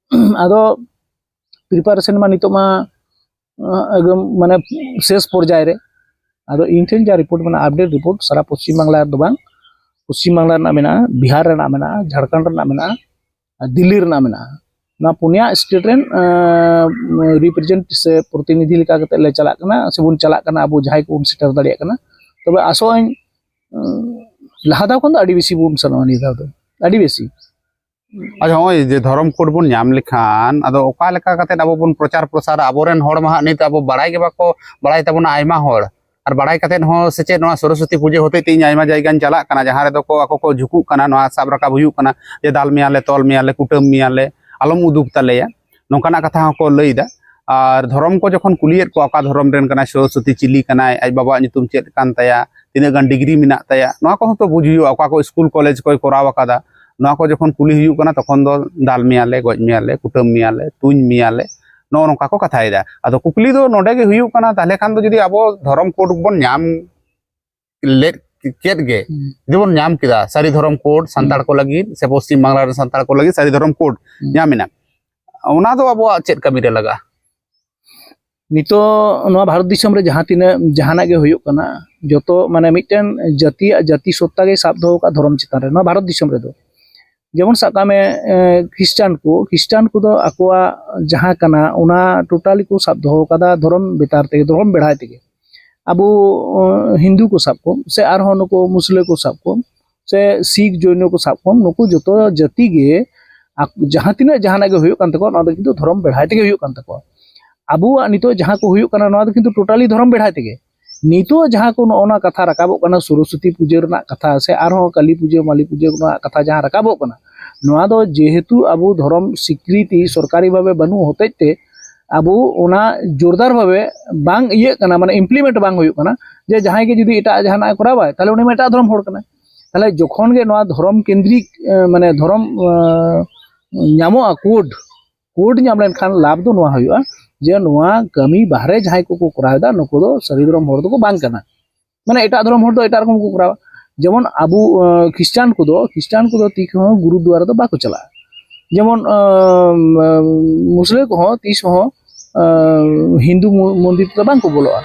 ᱟᱫᱚ preparation ᱢᱟ ᱱᱤᱛᱚᱜ ᱢᱟ, ᱟᱸ, ᱮᱠᱫᱚᱢ ᱢᱟᱱᱮ ᱥᱮᱥ ᱯᱚᱨᱡᱟᱭ ᱨᱮ᱾ ᱟᱫᱚ ᱤᱧ ᱴᱷᱮᱱ ᱡᱟ report ᱢᱮᱱᱟᱜᱼᱟ, update report, ᱥᱟᱨᱟ ᱯᱚᱥᱪᱤᱢ ᱵᱟᱝᱞᱟ ᱨᱮᱫᱚ ᱵᱟᱝ, ᱯᱚᱥᱪᱤᱢ ᱵᱟᱝᱞᱟ ᱨᱮᱱᱟᱜ ᱢᱮᱱᱟᱜᱼᱟ, ᱵᱤᱦᱟᱨ ᱨᱮᱱᱟᱜ ᱢᱮᱱᱟᱜᱼᱟ, ᱡᱷᱟᱲᱠᱷᱚᱸᱰ ᱨᱮᱱᱟᱜ ᱢᱮᱱᱟᱜᱼᱟ, ᱟᱨ ᱫᱤᱞᱞᱤ ᱨᱮᱱᱟᱜ ᱢᱮᱱᱟᱜᱼᱟ᱾ ᱱᱚᱣᱟ ᱯᱩᱱᱭᱟ state ᱨᱮᱱ, ᱟᱸ, represent ᱥᱮ ᱯᱨᱚᱛᱤᱱᱤᱫᱷᱤ ᱞᱮᱠᱟ ᱠᱟᱛᱮ ᱞᱮ ᱪᱟᱞᱟᱜ ᱠᱟᱱᱟ, ᱥᱮᱵᱚᱱ ᱪᱟᱞᱟᱜ ᱠᱟᱱᱟ ᱟᱵᱚ ᱡᱟᱦᱟᱸᱭ ᱠᱚᱵᱚᱱ ᱥᱮᱴᱮᱨ ᱫᱟᱲᱮᱭᱟᱜ ᱠᱟᱱᱟ᱾ ᱛᱚᱵᱮ ᱟᱥᱚᱜ ᱟᱹᱧ, ᱟᱸ, ᱞᱟᱦᱟ ᱫᱷᱟᱣ ᱠᱷᱚᱱ ᱫᱚ ᱟᱹᱰᱤ ᱵᱮᱥᱤ ᱵᱚᱱ ᱥᱮᱱᱚᱜᱼᱟ ᱱᱤᱭᱟᱹ ᱫᱷᱟᱣ ᱫᱚ, ᱟᱹᱰᱤ ᱵᱮᱥᱤ᱾ ᱟᱪᱪᱷᱟ, ᱱᱚᱜᱼᱚᱭ ᱡᱮ ᱫᱷᱚᱨᱚᱢ code ᱵᱚᱱ ᱧᱟᱢ ᱞᱮᱠᱷᱟᱱ, ᱟᱫᱚ ᱚᱠᱟ ᱞᱮᱠᱟ ᱠᱟᱛᱮ ᱟᱵᱚ ᱵᱚᱱ ᱯᱨᱚᱪᱟᱨ ᱯᱨᱚᱥᱟᱨᱟ? ᱟᱵᱚᱨᱮᱱ ᱦᱚᱲ ᱢᱟ ᱦᱟᱸᱜ ᱱᱤᱛ ᱟᱵᱚ ᱵᱟᱲᱟᱭ ᱜᱮ ᱵᱟᱠᱚ ᱵᱟᱲᱟᱭ ᱛᱟᱵᱚᱱᱟ ᱟᱭᱢᱟ ᱦᱚᱲ᱾ ᱟᱨ ᱵᱟᱲᱟᱭ ᱠᱟᱛᱮᱫ ᱦᱚᱸ ᱥᱮ ᱪᱮᱫ ᱱᱚᱣᱟ ᱥᱚᱨᱚᱥᱚᱛᱤ ᱯᱩᱡᱟᱹ ᱦᱚᱛᱮᱡ ᱛᱮ ᱤᱧ ᱟᱭᱢᱟ ᱡᱟᱭᱜᱟᱧ ᱪᱟᱞᱟᱜ ᱠᱟᱱᱟ, ᱡᱟᱦᱟᱸ ᱨᱮᱫᱚ ᱠᱚ ᱟᱠᱚ ᱠᱚ ᱡᱷᱩᱠᱩᱜ ᱠᱟᱱᱟ, ᱱᱚᱣᱟ ᱥᱟᱵ ᱨᱟᱠᱟᱵ ᱦᱩᱭᱩᱜ ᱠᱟᱱᱟ ᱡᱮ ᱫᱟᱞ ᱢᱮᱭᱟᱞᱮ, ᱛᱚᱞ ᱢᱮᱭᱟᱞᱮ, ᱠᱩᱴᱟᱹᱢ ᱢᱮᱭᱟᱞᱮ, ᱟᱞᱚᱢ ᱩᱫᱩᱜ ᱛᱟᱞᱮᱭᱟ, ᱱᱚᱝᱠᱟᱱᱟᱜ ᱠᱟᱛᱷᱟ ᱦᱚᱸᱠᱚ ᱞᱟᱹᱭ ᱮᱫᱟ᱾ ᱟᱨ ᱫᱷᱚᱨᱚᱢ ᱠᱚ ᱡᱚᱠᱷᱚᱱ ᱠᱩᱞᱤᱭᱮᱫ ᱠᱚᱣᱟ, ᱚᱠᱟ ᱫᱷᱚᱨᱚᱢ ᱨᱮᱱ ᱠᱟᱱᱟᱭ, ᱥᱚᱨᱚᱥᱚᱛᱤ ᱪᱤᱞᱤ ᱠᱟᱱᱟᱭ, ᱟᱡ ᱵᱟᱵᱟᱣᱟᱜ ᱧᱩᱛᱩᱢ ᱪᱮᱫ ᱠᱟᱱ ᱛᱟᱭᱟ, ᱛᱤᱱᱟᱹᱜ ᱜᱟᱱ ᱰᱤᱜᱽᱨᱤ ᱢᱮᱱᱟᱜ ᱛᱟᱭᱟ, ᱱᱚᱣᱟ ᱠᱚᱦᱚᱸ ᱛᱚ ᱵᱩᱡᱽ ᱦᱩᱭᱩᱜᱼᱟ, ᱚᱠᱟ ᱠᱚ ᱥᱠᱩᱞ ᱠᱚᱞᱮᱡᱽ ᱠᱚᱭ ᱠᱚᱨᱟᱣ ᱟᱠᱟᱫᱟ, ᱱᱚᱣᱟ ᱠᱚ ᱡᱚᱠᱷᱚᱱ ᱠᱩᱞᱤ ᱦᱩᱭᱩᱜ ᱠᱟᱱᱟ, ᱛᱚᱠᱷᱚᱱ ᱫᱚ ᱫᱟᱞ ᱢᱮᱭᱟᱞᱮ, ᱜᱚᱡ ᱢᱮᱭᱟᱞᱮ, ᱠᱩᱴᱟᱹᱢ ᱢᱮᱭᱟᱞᱮ, ᱛᱩᱧ ᱢᱮᱭᱟᱞᱮ, ᱱᱚᱜᱼᱚ ᱱᱚᱝᱠᱟ ᱠᱚ ᱠᱟᱛᱷᱟᱭᱮᱫᱟ᱾ ᱟᱫᱚ ᱠᱩᱠᱞᱤ ᱫᱚ ᱱᱚᱰᱮ ᱜᱮ ᱦᱩᱭᱩᱜ ᱠᱟᱱᱟ, ᱛᱟᱦᱚᱞᱮ ᱠᱷᱟᱱ ᱫᱚ ᱡᱩᱫᱤ ᱟᱵᱚ ᱫᱷᱚᱨᱚᱢ ᱠᱳᱰ ᱵᱚᱱ ᱧᱟᱢ ᱞᱮᱫ ᱠᱮᱫ ᱜᱮ, ᱦᱩᱸ᱾ ᱡᱩᱫᱤ ᱵᱚᱱ ᱧᱟᱢ ᱠᱮᱫᱟ ᱥᱟᱹᱨᱤ ᱫᱷᱚᱨᱚᱢ ᱠᱳᱰ ᱥᱟᱱᱛᱟᱲ ᱦᱩᱸ᱾ ᱠᱚ ᱞᱟᱹᱜᱤᱫ ᱥᱮ ᱯᱚᱥᱪᱤᱢ ᱵᱟᱝᱞᱟ ᱨᱮᱱ ᱥᱟᱱᱛᱟᱲ ᱠᱚ ᱞᱟᱹᱜᱤᱫ ᱥᱟᱹᱨᱤ ᱫᱷᱚᱨᱚᱢ ᱠᱳᱰ ᱦᱩᱸ᱾ ᱧᱟᱢ ᱮᱱᱟ, ᱚᱱᱟ ᱫᱚ ᱟᱵᱚᱣᱟᱜ ᱪᱮᱫ ᱠᱟᱹᱢᱤ ᱨᱮ ᱞᱟᱜᱟᱜᱼᱟ? ᱱᱤᱛᱚᱜ ᱱᱚᱣᱟ ᱵᱷᱟᱨᱚᱛ ᱫᱤᱥᱚᱢ ᱨᱮ ᱡᱟᱦᱟᱸ ᱛᱤᱱᱟᱹᱜ ᱡᱟᱦᱟᱱᱟᱜ ᱜᱮ ᱦᱩᱭᱩᱜ ᱠᱟᱱᱟ, ᱡᱚᱛᱚ ᱢᱟᱱᱮ ᱢᱤᱫᱴᱮᱱ ᱡᱟᱹᱛᱤᱭᱟᱜ ᱡᱟᱹᱛᱤ ᱥᱚᱛᱛᱟ ᱜᱮ ᱥᱟᱵ ᱫᱚᱦᱚ ᱟᱠᱟᱫ ᱫᱷᱚᱨᱚᱢ ᱪᱮᱛᱟᱱ ᱨᱮ, ᱱᱚᱣᱟ ᱵᱷᱟᱨᱚᱛ ᱫᱤᱥᱚᱢ ᱨᱮᱫᱚ᱾ ᱡᱮᱢᱚᱱ ᱥᱟᱵ ᱠᱟᱜ ᱢᱮ, ᱮ, ᱠᱷᱨᱤᱥᱴᱟᱱ ᱠᱚ, ᱠᱷᱨᱤᱥᱴᱟᱱ ᱠᱚᱫᱚ ᱟᱠᱚᱣᱟᱜ ᱡᱟᱦᱟᱸ ᱠᱟᱱᱟ ᱚᱱᱟ ᱴᱳᱴᱟᱞᱤ ᱠᱚ ᱥᱟᱵ ᱫᱚᱦᱚ ᱟᱠᱟᱫᱟ ᱫᱷᱚᱨᱚᱢ ᱵᱮᱛᱟᱨ ᱛᱮᱜᱮ, ᱫᱷᱚᱨᱚᱢ ᱵᱮᱲᱦᱟᱭ ᱛᱮᱜᱮ᱾ ᱟᱵᱚ, ᱚ, ᱦᱤᱱᱫᱩ ᱠᱚ ᱥᱟᱵ ᱠᱚᱢ, ᱥᱮ ᱟᱨᱦᱚᱸ ᱱᱩᱠᱩ ᱢᱩᱥᱞᱟᱹ ᱠᱚ ᱥᱟᱵ ᱠᱚᱢ, ᱥᱮ ᱥᱤᱠᱷ ᱡᱚᱭᱱᱚ ᱠᱚ ᱥᱟᱵ ᱠᱚᱢ, ᱱᱩᱠᱩ ᱡᱚᱛᱚ ᱡᱟᱹᱛᱤ ᱜᱮ ᱟᱠ-, ᱡᱟᱦᱟᱸ ᱛᱤᱱᱟᱹᱜ ᱡᱟᱦᱟᱱᱟᱜ ᱜᱮ ᱦᱩᱭᱩᱜ ᱠᱟᱱ ᱛᱟᱠᱚᱣᱟ, ᱱᱚᱣᱟ ᱫᱚ ᱠᱤᱱᱛᱩ ᱫᱷᱚᱨᱚᱢ ᱵᱮᱲᱦᱟᱭ ᱛᱮᱜᱮ ᱦᱩᱭᱩᱜ ᱠᱟᱱ ᱛᱟᱠᱚᱣᱟ᱾ ᱟᱵᱚᱣᱟᱜ ᱱᱤᱛᱚᱜ ᱡᱟᱦᱟᱸ ᱠᱚ ᱦᱩᱭᱩᱜ ᱠᱟᱱᱟ, ᱱᱚᱣᱟ ᱫᱚ ᱠᱤᱱᱛᱩ ᱴᱳᱴᱟᱞᱤ ᱫᱷᱚᱨᱚᱢ ᱵᱮᱲᱦᱟᱭ ᱛᱮᱜᱮ᱾ ᱱᱤᱛᱚᱜ ᱡᱟᱦᱟᱸ ᱠᱚ ᱱᱚᱜᱼᱚ ᱱᱚᱣᱟ ᱠᱟᱛᱷᱟ ᱨᱟᱠᱟᱵᱚᱜ ᱠᱟᱱᱟ, ᱥᱚᱨᱚᱥᱚᱛᱤ ᱯᱩᱡᱟᱹ ᱨᱮᱱᱟᱜ ᱠᱟᱛᱷᱟ, ᱥᱮ ᱟᱨᱦᱚᱸ ᱠᱟᱹᱞᱤ ᱯᱩᱡᱟᱹ, ᱢᱟᱞᱤ ᱯᱩᱡᱟᱹ ᱨᱮᱱᱟᱜ ᱠᱟᱛᱷᱟ ᱡᱟᱦᱟᱸ ᱨᱟᱠᱟᱵᱚᱜ ᱠᱟᱱᱟ, ᱱᱚᱣᱟ ᱫᱚ ᱡᱮᱦᱮᱛᱩ ᱟᱵᱚ ᱫᱷᱚᱨᱚᱢ ᱥᱤᱠᱨᱤᱛᱤ ᱥᱚᱨᱠᱟᱨᱤ ᱵᱷᱟᱵᱮ ᱵᱟᱹᱱᱩᱜ ᱦᱚᱛᱮᱡ ᱛᱮ ᱟᱵᱚ ᱚᱱᱟ ᱡᱳᱨᱫᱟᱨ ᱵᱷᱟᱵᱮ ᱵᱟᱝ ᱤᱭᱟᱹᱜ ᱠᱟᱱᱟ, ᱢᱟᱱᱮ implement ᱵᱟᱝ ᱦᱩᱭᱩᱜ ᱠᱟᱱᱟ᱾ ᱡᱮ ᱡᱟᱦᱟᱸᱭ ᱜᱮ ᱡᱩᱫᱤ ᱮᱴᱟᱜ ᱡᱟᱦᱟᱱᱟᱜ ᱮ ᱠᱚᱨᱟᱣᱟᱭ, ᱛᱟᱦᱞᱮ ᱩᱱᱤ ᱢᱟ ᱮᱴᱟᱜ ᱫᱷᱚᱨᱚᱢ ᱦᱚᱲ ᱠᱟᱱᱟᱭ᱾ ᱛᱟᱦᱞᱮ ᱡᱚᱠᱷᱚᱱ ᱜᱮ ᱱᱚᱣᱟ ᱫᱷᱚᱨᱚᱢ ᱠᱮᱱᱫᱨᱤᱠ, ᱮ, ᱢᱟᱱᱮ ᱫᱷᱚᱨᱚᱢ, ᱮ, ᱧᱟᱢᱚᱜᱼᱟ, ᱠᱳᱰ, ᱠᱳᱰ ᱧᱟᱢ ᱞᱮᱱᱠᱷᱟᱱ ᱞᱟᱵᱷ ᱫᱚ ᱱᱚᱣᱟ ᱦᱩᱭᱩᱜᱼᱟ ᱡᱮ ᱱᱚᱣᱟ ᱠᱟᱹᱢᱤ ᱵᱟᱦᱨᱮ ᱡᱟᱦᱟᱸᱭ ᱠᱚᱠᱚ ᱠᱚᱨᱟᱣ ᱮᱫᱟ, ᱱᱩᱠᱩ ᱫᱚ ᱥᱟᱹᱨᱤ ᱫᱷᱚᱨᱚᱢ ᱦᱚᱲ ᱫᱚᱠᱚ ᱵᱟᱝ ᱠᱟᱱᱟ᱾ ᱢᱟᱱᱮ ᱮᱴᱟᱜ ᱫᱷᱚᱨᱚᱢ ᱦᱚᱲ ᱫᱚ ᱮᱴᱟᱜ ᱨᱚᱠᱚᱢ ᱠᱚ ᱠᱚᱨᱟᱣᱟ᱾ ᱡᱮᱢᱚᱱ ᱟᱵᱚ, ᱮ, ᱠᱷᱨᱤᱥᱴᱟᱱ ᱠᱚᱫᱚ, ᱠᱷᱨᱤᱥᱴᱟᱱ ᱠᱚᱫᱚ ᱛᱤᱥ ᱦᱚᱸ ᱜᱩᱨᱩᱫᱩᱣᱟᱨᱟ ᱫᱚ ᱵᱟᱠᱚ ᱪᱟᱞᱟᱜᱼᱟ᱾ ᱡᱮᱢᱚᱱ, ᱮ, ᱮ, ᱢᱩᱥᱞᱟᱹ ᱠᱚᱦᱚᱸ ᱛᱤᱥ ᱦᱚᱸ, ᱮ, ᱦᱤᱱᱫᱩ ᱢᱚ-, ᱢᱚᱱᱫᱤᱨ ᱛᱮᱫᱚ ᱵᱟᱝ ᱠᱚ ᱵᱚᱞᱚᱜᱼᱟ᱾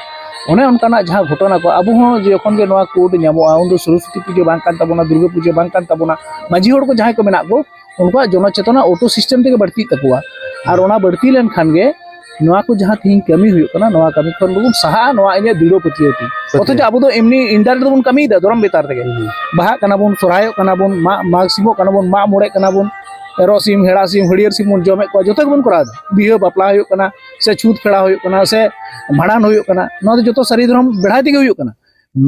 ᱚᱱᱮ ᱚᱱᱠᱟᱱᱟᱜ ᱡᱟᱦᱟᱸ ᱜᱷᱚᱴᱚᱱᱟ ᱠᱚ, ᱟᱵᱚ ᱦᱚᱸ ᱡᱚᱠᱷᱚᱱ ᱜᱮ ᱱᱚᱣᱟ ᱠᱳᱰ ᱧᱟᱢᱚᱜᱼᱟ, ᱩᱱᱫᱚ ᱥᱚᱨᱚᱥᱚᱛᱤ ᱯᱩᱡᱟᱹ ᱵᱟᱝ ᱠᱟᱱ ᱛᱟᱵᱚᱱᱟ, ᱫᱩᱨᱜᱟᱹ ᱯᱩᱡᱟᱹ ᱵᱟᱝ ᱠᱟᱱ ᱛᱟᱵᱚᱱᱟ, ᱢᱟᱹᱡᱷᱤ ᱦᱚᱲ ᱠᱚ ᱡᱟᱦᱟᱸᱭ ᱠᱚ ᱢᱮᱱᱟᱜ ᱠᱚ, ᱩᱱᱠᱩᱣᱟᱜ ᱡᱚᱱᱚ ᱪᱮᱛᱚᱱᱟ ᱚᱴᱳ ᱥᱤᱥᱴᱮᱢ ᱛᱮᱜᱮ ᱵᱟᱹᱲᱛᱤᱜ ᱛᱟᱠᱚᱣᱟ᱾ ᱟᱨ ᱚᱱᱟ ᱵᱟᱹᱲᱛᱤ ᱞᱮᱱᱠᱷᱟᱱ ᱜᱮ ᱱᱚᱣᱟ ᱠᱚ ᱡᱟᱦᱟᱸ ᱛᱤᱦᱤᱧ ᱠᱟᱹᱢᱤ ᱦᱩᱭᱩᱜ ᱠᱟᱱᱟ, ᱱᱚᱣᱟ ᱠᱟᱹᱢᱤ ᱠᱷᱚᱱ ᱫᱚᱵᱚᱱ ᱥᱟᱦᱟᱜᱼᱟ, ᱱᱚᱣᱟ ᱤᱧᱟᱹᱜ ᱫᱤᱲᱚ ᱯᱟᱹᱛᱭᱟᱹᱣ ᱛᱤᱧ᱾ ᱥᱚᱛᱭᱚ᱾ ᱚᱛᱷᱚᱪᱚ ᱟᱵᱚ ᱫᱚ ᱮᱢᱱᱤ ᱤᱱᱰᱟᱭᱨᱮᱠᱴ ᱫᱚᱵᱚᱱ ᱠᱟᱹᱢᱤᱭᱮᱫᱟ ᱫᱷᱚᱨᱚᱢ ᱵᱮᱛᱟᱨ ᱨᱮᱜᱮ᱾ ᱦᱩᱸ᱾ ᱵᱟᱦᱟᱜ ᱠᱟᱱᱟ ᱵᱚᱱ, ᱥᱚᱨᱦᱟᱭᱚᱜ ᱠᱟᱱᱟ ᱵᱚᱱ, ᱢᱟᱜ, ᱢᱟᱜᱽ ᱥᱤᱢᱚᱜ ᱠᱟᱱᱟ ᱵᱚᱱ, ᱢᱟᱜ ᱢᱚᱬᱮᱜ ᱠᱟᱱᱟ ᱵᱚᱱ, ᱮᱨᱚᱜ ᱥᱤᱢ, ᱦᱮᱲᱟ ᱥᱤᱢ, ᱦᱟᱹᱲᱭᱟᱹᱨ ᱥᱤᱢ ᱵᱚᱱ ᱡᱚᱢᱮᱫ ᱠᱚᱣᱟ, ᱡᱚᱛᱚ ᱜᱮᱵᱚᱱ ᱠᱚᱨᱟᱣ ᱮᱫᱟ᱾ ᱵᱤᱦᱟᱹ ᱵᱟᱯᱞᱟ ᱦᱩᱭᱩᱜ ᱠᱟᱱᱟ, ᱥᱮ ᱪᱷᱩᱛ ᱯᱷᱮᱲᱟ ᱦᱩᱭᱩᱜ ᱠᱟᱱᱟ, ᱥᱮ ᱵᱷᱟᱸᱰᱟᱱ ᱦᱩᱭᱩᱜ ᱠᱟᱱᱟ, ᱱᱚᱣᱟ ᱫᱚ ᱡᱚᱛᱚ ᱥᱟᱹᱨᱤ ᱫᱷᱚᱨᱚᱢ ᱵᱮᱲᱦᱟᱭ ᱛᱮᱜᱮ ᱦᱩᱭᱩᱜ ᱠᱟᱱᱟ᱾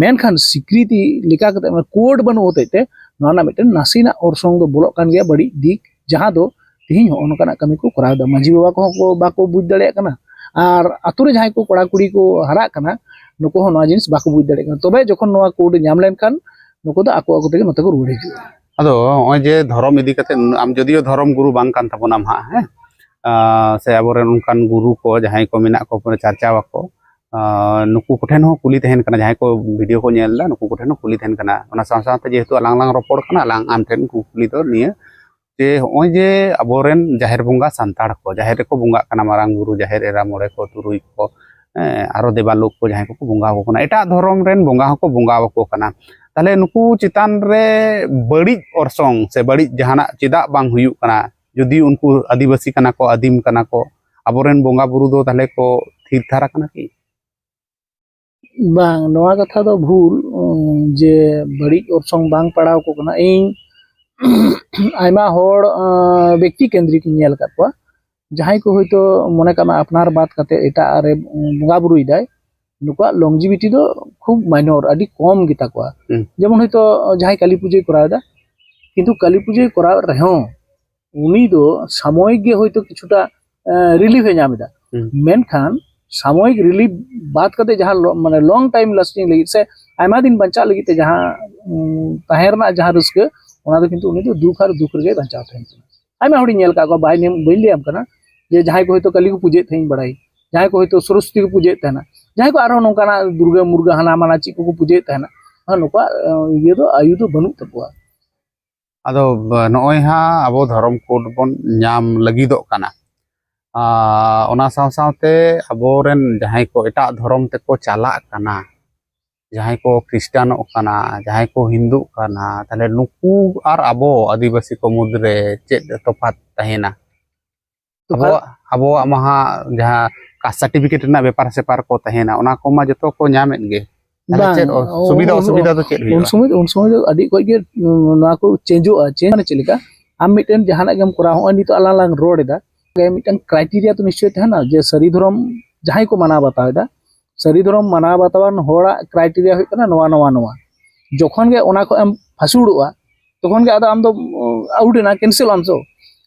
ᱢᱮᱱᱠᱷᱟᱱ ᱥᱤᱠᱨᱤᱛᱤ ᱞᱮᱠᱟ ᱠᱟᱛᱮ, ᱢᱟᱱᱮ ᱠᱳᱰ ᱵᱟᱹᱱᱩᱜ ᱦᱚᱛᱮᱡ ᱛᱮ, ᱱᱚᱣᱟ ᱨᱮᱱᱟᱜ ᱢᱤᱫᱴᱮᱱ ᱱᱟᱥᱮᱱᱟᱜ ᱚᱨᱥᱚᱝ ᱫᱚ ᱵᱚᱞᱚᱜ ᱠᱟᱱ ᱜᱮᱭᱟ, ᱵᱟᱹᱲᱤᱡ ᱫᱤᱠ, ᱡᱟᱦᱟᱸ ᱫᱚ ᱛᱮᱦᱮᱧ ᱦᱚᱸᱜᱼᱚ ᱱᱚᱝᱠᱟᱱᱟᱜ ᱠᱟᱹᱢᱤ ᱠᱚ ᱠᱚᱨᱟᱣ ᱮᱫᱟ᱾ ᱢᱟᱹᱡᱷᱤ ᱵᱟᱵᱟ ᱠᱚᱦᱚᱸ ᱠᱚ ᱵᱟᱠᱚ ᱵᱩᱡᱽ ᱫᱟᱲᱮᱭᱟᱜ ᱠᱟᱱᱟ, ᱟᱨ ᱟᱛᱳ ᱨᱮ ᱡᱟᱦᱟᱸᱭ ᱠᱚ ᱠᱚᱲᱟ ᱠᱩᱲᱤ ᱠᱚ ᱦᱟᱨᱟᱜ ᱠᱟᱱᱟ, ᱱᱩᱠᱩ ᱦᱚᱸ ᱱᱚᱣᱟ ᱡᱤᱱᱤᱥ ᱵᱟᱠᱚ ᱵᱩᱡᱽ ᱫᱟᱲᱮᱭᱟᱜ ᱠᱟᱱᱟ᱾ ᱛᱚᱵᱮ ᱡᱚᱠᱷᱚᱱ ᱱᱚᱣᱟ ᱠᱳᱰ ᱧᱟᱢ ᱞᱮᱱᱠᱷᱟᱱ, ᱱᱩᱠᱩ ᱫᱚ ᱟᱠᱚ ᱟᱠᱚ ᱛᱮᱜᱮ ᱱᱚᱛᱮ ᱠᱚ ᱨᱩᱣᱟᱹᱲ ᱦᱤᱡᱩᱜᱼᱟ᱾ ᱟᱫᱚ ᱱᱚᱜᱼᱚᱭ ᱡᱮ ᱫᱷᱚᱨᱚᱢ ᱤᱫᱤ ᱠᱟᱛᱮ, ᱟᱢ ᱡᱚᱫᱤᱭᱳ ᱫᱷᱚᱨᱚᱢ ᱜᱩᱨᱩ ᱵᱟᱝ ᱠᱟᱱ ᱛᱟᱵᱚᱱᱟᱢ ᱦᱟᱸᱜ, ᱦᱮᱸ, ᱟᱸ, ᱥᱮ ᱟᱵᱚᱨᱮᱱ ᱚᱱᱠᱟᱱ ᱜᱩᱨᱩ ᱠᱚ ᱡᱟᱦᱟᱸᱭ ᱠᱚ ᱢᱮᱱᱟᱜ ᱠᱚ, ᱯᱩᱨᱟᱹ ᱪᱟᱨᱪᱟᱣ ᱟᱠᱚ, ᱟᱸ, ᱱᱩᱠᱩ ᱠᱚᱴᱷᱮᱱ ᱦᱚᱸ ᱠᱩᱞᱤ ᱛᱟᱦᱮᱱ ᱠᱟᱱᱟ, ᱡᱟᱦᱟᱸᱭ ᱠᱚ ᱵᱷᱤᱰᱤᱭᱳ ᱠᱚ ᱧᱮᱞ ᱮᱫᱟ, ᱱᱩᱠᱩ ᱠᱚᱴᱷᱮᱱ ᱦᱚᱸ ᱠᱩᱞᱤ ᱛᱟᱦᱮᱱ ᱠᱟᱱᱟ᱾ ᱚᱱᱟ ᱥᱟᱶ ᱥᱟᱶᱛᱮ ᱡᱮᱦᱮᱛᱩ ᱟᱞᱟᱝ ᱞᱟᱝ ᱨᱚᱯᱚᱲ ᱠᱟᱱᱟ, ᱟᱞᱟᱝ ᱟᱢ ᱴᱷᱮᱱ ᱠᱩᱠᱞᱤ ᱫᱚ ᱱᱤᱭᱟᱹ, ᱡᱮ ᱱᱚᱜᱼᱚᱭ ᱡᱮ ᱟᱵᱚᱨᱮᱱ ᱡᱟᱦᱮᱨ ᱵᱚᱸᱜᱟ ᱥᱟᱱᱛᱟᱲ ᱠᱚ ᱡᱟᱦᱮᱨ ᱨᱮᱠᱚ ᱵᱚᱸᱜᱟᱜ ᱠᱟᱱᱟ, ᱢᱟᱨᱟᱝ ᱵᱩᱨᱩ, ᱡᱟᱦᱮᱨ ᱮᱨᱟ, ᱢᱚᱬᱮ ᱠᱚ, ᱛᱩᱨᱩᱭ ᱠᱚ, ᱦᱮᱸ, ᱟᱨᱚ ᱫᱮᱵᱟ ᱞᱳᱠ ᱠᱚ ᱡᱟᱦᱟᱸᱭ ᱠᱚᱠᱚ ᱵᱚᱸᱜᱟ ᱟᱠᱚ ᱠᱟᱱᱟ, ᱮᱴᱟᱜ ᱫᱷᱚᱨᱚᱢ ᱨᱮᱱ ᱵᱚᱸᱜᱟ ᱦᱚᱸᱠᱚ ᱵᱚᱸᱜᱟ ᱟᱠᱚ ᱠᱟᱱᱟ᱾ ᱛᱟᱦᱞᱮ ᱱᱩᱠᱩ ᱪᱮᱛᱟᱱ ᱨᱮ ᱵᱟᱹᱲᱤᱡ ᱚᱨᱥᱚᱝ ᱥᱮ ᱵᱟᱹᱲᱤᱡ ᱡᱟᱦᱟᱱᱟᱜ ᱪᱮᱫᱟᱜ ᱵᱟᱝ ᱦᱩᱭᱩᱜ ᱠᱟᱱᱟ? ᱡᱩᱫᱤ ᱩᱱᱠᱩ ᱟᱹᱫᱤᱵᱟᱹᱥᱤ ᱠᱟᱱᱟ ᱠᱚ, ᱟᱹᱫᱤᱢ ᱠᱟᱱᱟ ᱠᱚ, ᱟᱵᱚᱨᱮᱱ ᱵᱚᱸᱜᱟ ᱵᱩᱨᱩ ᱫᱚ ᱛᱟᱦᱞᱮ ᱠᱚ ᱛᱷᱤᱨ ᱛᱷᱟᱨ ᱟᱠᱟᱱᱟ ᱠᱤ? ᱵᱟᱝ, ᱱᱚᱣᱟ ᱠᱟᱛᱷᱟ ᱫᱚ ᱵᱷᱩᱞ, ᱩᱸ, ᱡᱮ ᱵᱟᱹᱲᱤᱡ ᱚᱨᱥᱚᱝ ᱵᱟᱝ ᱯᱟᱲᱟᱣ ᱟᱠᱚ ᱠᱟᱱᱟ᱾ ᱤᱧ ᱟᱭᱢᱟ ᱦᱚᱲ, ᱟᱸ, ᱵᱮᱠᱛᱤ ᱠᱮᱱᱫᱨᱤᱠ ᱤᱧ ᱧᱮᱞ ᱟᱠᱟᱫ ᱠᱚᱣᱟ, ᱡᱟᱦᱟᱸᱭ ᱠᱚ ᱦᱳᱭᱛᱳ, ᱢᱚᱱᱮ ᱠᱟᱜ ᱢᱮ, ᱟᱯᱱᱟᱨ ᱵᱟᱫ ᱠᱟᱛᱮ ᱮᱴᱟᱜ ᱨᱮ, ᱩᱸ, ᱵᱚᱸᱜᱟ ᱵᱩᱨᱩᱭᱮᱫᱟᱭ, ᱱᱩᱠᱩᱣᱟᱜ ᱞᱚᱝᱡᱤᱵᱷᱤᱴᱤ ᱫᱚ ᱠᱷᱩᱵ ᱢᱟᱭᱱᱚᱨ, ᱟᱹᱰᱤ ᱠᱚᱢ ᱜᱮᱛᱟ ᱠᱚᱣᱟ᱾ ᱦᱩᱸ᱾ ᱡᱮᱢᱚᱱ ᱦᱳᱭᱛᱳ ᱡᱟᱦᱟᱸᱭ ᱠᱟᱹᱞᱤ ᱯᱩᱡᱟᱹᱭ ᱠᱚᱨᱟᱣ ᱮᱫᱟ, ᱠᱤᱱᱛᱩ ᱠᱟᱹᱞᱤ ᱯᱩᱡᱟᱹᱭ ᱠᱚᱨᱟᱣ ᱨᱮᱦᱚᱸ ᱩᱱᱤ ᱫᱚ ᱥᱟᱢᱚᱭᱤᱠ ᱜᱮ ᱦᱳᱭᱛᱳ ᱠᱤᱪᱷᱩᱴᱟ, ᱮᱸ, ᱨᱤᱞᱤᱯᱷ ᱮ ᱧᱟᱢ ᱮᱫᱟ᱾ ᱦᱩᱸ᱾ ᱢᱮᱱᱠᱷᱟᱱ ᱥᱟᱢᱚᱭᱤᱠ ᱨᱤᱞᱤᱯᱷ ᱵᱟᱫ ᱠᱟᱛᱮ ᱡᱟᱦᱟᱸ ᱞᱚ-, ᱢᱟᱱᱮ ᱞᱚᱝ ᱴᱟᱭᱤᱢ ᱞᱟᱥᱴᱤᱝ ᱞᱟᱹᱜᱤᱫ ᱥᱮ ᱟᱭᱢᱟ ᱫᱤᱱ ᱵᱟᱧᱪᱟᱜ ᱞᱟᱹᱜᱤᱫ ᱛᱮ ᱡᱟᱦᱟᱸ, ᱩᱸ, ᱛᱟᱦᱮᱸ ᱨᱮᱱᱟᱜ ᱡᱟᱦᱟᱸ ᱨᱟᱹᱥᱠᱟᱹ, ᱚᱱᱟ ᱫᱚ ᱠᱤᱱᱛᱩ ᱩᱱᱤ ᱫᱚ ᱫᱩᱠ ᱟᱨ ᱫᱩᱠ ᱨᱮᱜᱮ ᱵᱟᱧᱪᱟᱣ ᱛᱟᱦᱮᱱ ᱠᱟᱱᱟ᱾ ᱟᱭᱢᱟ ᱦᱚᱲᱤᱧ ᱧᱮᱞ ᱟᱠᱟᱫ ᱠᱚᱣᱟ, ᱵᱟᱭ ᱱᱮᱢ ᱵᱟᱹᱧ ᱞᱟᱹᱭᱟᱢ ᱠᱟᱱᱟ, ᱡᱮ ᱡᱟᱦᱟᱸᱭ ᱠᱚ ᱦᱳᱭᱛᱳ ᱠᱟᱹᱞᱤ ᱠᱚ ᱯᱩᱡᱟᱹᱭᱮᱫ ᱛᱟᱦᱮᱸᱫ ᱤᱧ ᱵᱟᱲᱟᱭ, ᱡᱟᱦᱟᱸᱭ ᱠᱚ ᱦᱳᱭᱛᱳ ᱥᱚᱨᱚᱥᱚᱛᱤ ᱠᱚ ᱯᱩᱡᱟᱹᱭᱮᱫ ᱛᱟᱦᱮᱱᱟ, ᱡᱟᱦᱟᱸᱭ ᱠᱚ ᱟᱨᱦᱚᱸ ᱱᱚᱝᱠᱟᱱᱟᱜ ᱫᱩᱨᱜᱟᱹ ᱢᱩᱨᱜᱟᱹ ᱦᱟᱱᱟ ᱢᱟᱱᱟ ᱪᱮᱫ ᱠᱚᱠᱚ ᱯᱩᱡᱟᱹᱭᱮᱫ ᱛᱟᱦᱮᱱᱟ, ᱦᱮᱸ, ᱱᱩᱠᱩᱣᱟᱜ, ᱮᱸ, ᱤᱭᱟᱹ ᱫᱚ, ᱟᱭᱩ ᱫᱚ ᱵᱟᱹᱱᱩᱜ ᱛᱟᱠᱚᱣᱟ᱾ ᱟᱫᱚ ᱵ-, ᱱᱚᱜᱼᱚᱭ ᱦᱟᱸᱜ ᱟᱵᱚ ᱫᱷᱚᱨᱚᱢ ᱠᱳᱰ ᱵᱚᱱ ᱧᱟᱢ ᱞᱟᱹᱜᱤᱫᱚᱜ ᱠᱟᱱᱟ᱾ ᱟᱨ ᱚᱱᱟ ᱥᱟᱶ ᱥᱟᱶᱛᱮ ᱟᱵᱚᱨᱮᱱ ᱡᱟᱦᱟᱸᱭ ᱠᱚ ᱮᱴᱟᱜ ᱫᱷᱚᱨᱚᱢ ᱛᱮᱠᱚ ᱪᱟᱞᱟᱜ ᱠᱟᱱᱟ, ᱡᱟᱦᱟᱸᱭ ᱠᱚ ᱠᱷᱨᱤᱥᱴᱟᱱᱚᱜ ᱠᱟᱱᱟ, ᱡᱟᱦᱟᱸᱭ ᱠᱚ ᱦᱤᱱᱫᱩᱜ ᱠᱟᱱᱟ, ᱛᱟᱦᱞᱮ ᱱᱩᱠᱩ ᱟᱨ ᱟᱵᱚ ᱟᱹᱫᱤᱵᱟᱹᱥᱤ ᱠᱚ ᱢᱩᱫᱽᱨᱮ ᱪᱮᱫ ᱛᱚᱯᱷᱟᱛ ᱛᱟᱦᱮᱱᱟ? ᱛᱚᱯᱷᱟᱛ ᱟᱵᱚᱣᱟᱜ, ᱟᱵᱚᱣᱟᱜ ᱢᱟ ᱦᱟᱸᱜ ᱡᱟᱦᱟᱸ ᱠᱟᱥᱴ ᱥᱟᱨᱴᱤᱯᱷᱤᱠᱮᱴ ᱨᱮᱱᱟᱜ ᱵᱮᱯᱟᱨ ᱥᱮᱯᱟᱨ ᱠᱚ ᱛᱟᱦᱮᱱᱟ, ᱚᱱᱟ ᱠᱚᱢᱟ ᱡᱚᱛᱚ ᱠᱚ ᱧᱟᱢᱮᱫ ᱜᱮ᱾ ᱛᱟᱦᱞᱮ ᱵᱟᱝ, ᱪᱮᱫ ᱚ-, ᱥᱩᱵᱤᱫᱷᱟ ᱩᱱ, ᱚᱥᱩᱵᱤᱫᱷᱟ ᱫᱚ ᱪᱮᱫ ᱩᱱ ᱦᱩᱭᱩᱜᱼᱟ? ᱥᱚᱢᱚᱭ ᱫᱚ, ᱩᱱ ᱥᱚᱢᱚᱭ ᱫᱚ ᱟᱹᱰᱤ ᱚᱠᱚᱡ ᱜᱮ, ᱩᱸ, ᱱᱚᱣᱟ ᱠᱚ ᱪᱮᱧᱡᱚᱜᱼᱟ᱾ ᱪᱮᱧᱡᱽ ᱢᱟᱱᱮ ᱪᱮᱫ ᱞᱮᱠᱟ? ᱟᱢ ᱢᱤᱫᱴᱮᱱ ᱡᱟᱦᱟᱱᱟᱜ ᱜᱮᱢ ᱠᱚᱨᱟᱣ, ᱦᱚᱸᱜᱼᱚᱭ ᱱᱤᱛᱚᱜ ᱟᱞᱟᱝ ᱞᱟᱝ ᱨᱚᱲ ᱮᱫᱟ, ᱢᱤᱫᱴᱮᱱ ᱠᱨᱟᱭᱴᱮᱨᱤᱭᱟ ᱛᱚ ᱱᱤᱥᱪᱚᱭ ᱛᱟᱦᱮᱱᱟ ᱡᱮ ᱥᱟᱹᱨᱤ ᱫᱷᱚᱨᱚᱢ ᱡᱟᱦᱟᱸᱭ ᱠᱚ ᱢᱟᱱᱟᱣ ᱵᱟᱛᱟᱣ ᱮᱫᱟ, ᱥᱟᱹᱨᱤ ᱫᱷᱚᱨᱚᱢ ᱢᱟᱱᱟᱣ ᱵᱟᱛᱟᱣᱟᱱ ᱦᱚᱲᱟᱜ ᱠᱨᱟᱭᱴᱮᱨᱤᱭᱟ ᱦᱩᱭᱩᱜ ᱠᱟᱱᱟ ᱱᱚᱣᱟ, ᱱᱚᱣᱟ, ᱱᱚᱣᱟ᱾ ᱡᱚᱠᱷᱚᱱ ᱜᱮ ᱚᱱᱟ ᱠᱷᱚᱱ ᱮᱢ ᱯᱷᱟᱹᱥᱩᱲᱚᱜᱼᱟ, ᱛᱚᱠᱷᱚᱱ ᱜᱮ ᱟᱫᱚ ᱟᱢ ᱫᱚ ᱟᱣᱩᱴ ᱮᱱᱟ, ᱠᱮᱱᱥᱮᱞ ᱟᱢ᱾ ᱥᱚ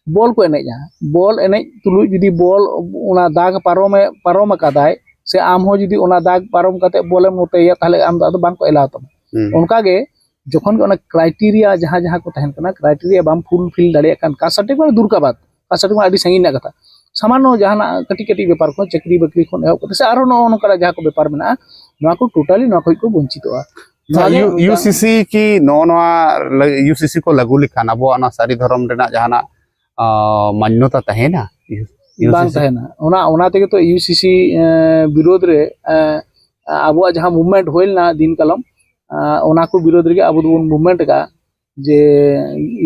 ᱵᱚᱞ ᱠᱚ ᱮᱱᱮᱡᱼᱟ, ᱵᱚᱞ ᱮᱱᱮᱡ ᱛᱩᱞᱩᱡ ᱡᱩᱫᱤ ᱵᱚᱞ ᱚᱱᱟ ᱫᱟᱜᱽ ᱯᱟᱨᱚᱢᱮ ᱯᱟᱨᱚᱢ ᱟᱠᱟᱫᱟᱭ, ᱥᱮ ᱟᱢ ᱦᱚᱸ ᱡᱩᱫᱤ ᱚᱱᱟ ᱫᱟᱜᱽ ᱯᱟᱨᱚᱢ ᱠᱟᱛᱮ ᱵᱚᱞᱮᱢ ᱱᱚᱛᱮᱭᱟ, ᱛᱟᱦᱚᱞᱮ ᱟᱢ ᱫᱚ ᱟᱫᱚ ᱵᱟᱝ ᱠᱚ ᱮᱞᱟᱣ ᱛᱟᱢᱟ᱾ ᱦᱩᱸ᱾ ᱚᱱᱠᱟ ᱜᱮ ᱡᱚᱠᱷᱚᱱ ᱜᱮ ᱚᱱᱟ ᱠᱨᱟᱭᱴᱮᱨᱤᱭᱟ ᱡᱟᱦᱟᱸ ᱡᱟᱦᱟᱸ ᱠᱚ ᱛᱟᱦᱮᱱ ᱠᱟᱱᱟ, ᱠᱨᱟᱭᱴᱮᱨᱤᱭᱟ ᱵᱟᱢ ᱯᱷᱩᱞᱯᱷᱤᱞ ᱫᱟᱲᱮᱭᱟᱜ ᱠᱷᱟᱱ, ᱠᱟᱥᱴ ᱥᱟᱨᱴᱤᱯᱷᱤᱠᱮᱴ ᱫᱩᱨᱠᱟᱵᱟᱫ, ᱠᱟᱥᱴ ᱥᱟᱨᱴᱤᱯᱷᱤᱠᱮᱴ ᱟᱹᱰᱤ ᱥᱟᱺᱜᱤᱧ ᱨᱮᱱᱟᱜ ᱠᱟᱛᱷᱟ, ᱥᱟᱢᱟᱱᱱᱚ ᱡᱟᱦᱟᱱᱟᱜ ᱠᱟᱹᱴᱤᱡ ᱠᱟᱹᱴᱤᱡ ᱵᱮᱯᱟᱨ ᱠᱚ, ᱪᱟᱹᱠᱨᱤ ᱵᱟᱹᱠᱨᱤ ᱠᱷᱚᱱ ᱮᱦᱚᱵ ᱠᱟᱛᱮ ᱥᱮ ᱟᱨᱦᱚᱸ ᱱᱚᱜᱼᱚ ᱱᱚᱝᱠᱟᱱᱟᱜ ᱡᱟᱦᱟᱸ ᱠᱚ ᱵᱮᱯᱟᱨ ᱢᱮᱱᱟᱜᱼᱟ, ᱱᱚᱣᱟ ᱠᱚ ᱴᱳᱴᱟᱞᱤ ᱱᱚᱣᱟ ᱠᱷᱚᱱ ᱠᱚ ᱵᱚᱧᱪᱤᱛᱚᱜᱼᱟ᱾ ᱱᱚᱣᱟ ᱜᱮ ᱭᱩ ᱢᱤᱫᱴᱟᱝ ᱭᱩ ᱥᱤ ᱥᱤ ᱠᱤ ᱱᱚᱜᱼᱚ ᱱᱚᱣᱟ ᱞᱟᱹ- ᱭᱩ ᱥᱤ ᱥᱤ ᱠᱚ ᱞᱟᱹᱜᱩ ᱞᱮᱠᱷᱟᱱ ᱟᱵᱚᱣᱟᱜ ᱚᱱᱟ ᱥᱟᱹᱨᱤ ᱫᱷᱚᱨᱚᱢ ᱨᱮᱱᱟᱜ ᱡᱟᱦᱟᱱᱟᱜ ᱟᱸ, ᱢᱟᱱᱱᱚᱛᱟ ᱛᱟᱦᱮᱱᱟ? ᱭᱩ- ᱭᱩ ᱥᱤ ᱥᱤ? ᱵᱟᱝ ᱛᱟᱦᱮᱱᱟ᱾ ᱚᱱᱟ, ᱚᱱᱟ ᱛᱮᱜᱮ ᱛᱚ ᱭᱩ ᱥᱤ ᱥᱤ, ᱮᱸ, ᱵᱤᱨᱳᱫᱷ ᱨᱮ, ᱮᱸ, ᱟᱵᱚᱣᱟᱜ ᱡᱟᱦᱟᱸ ᱢᱩᱵᱷᱢᱮᱱᱴ ᱦᱩᱭ ᱞᱮᱱᱟ ᱫᱤᱱ ᱠᱟᱞᱚᱢ, ᱮᱸ, ᱚᱱᱟ ᱠᱚ ᱵᱤᱨᱳᱫᱷ ᱨᱮᱜᱮ ᱟᱵᱚ ᱫᱚᱵᱚᱱ ᱢᱩᱵᱷᱢᱮᱱᱴ ᱟᱠᱟᱫᱼᱟ ᱡᱮ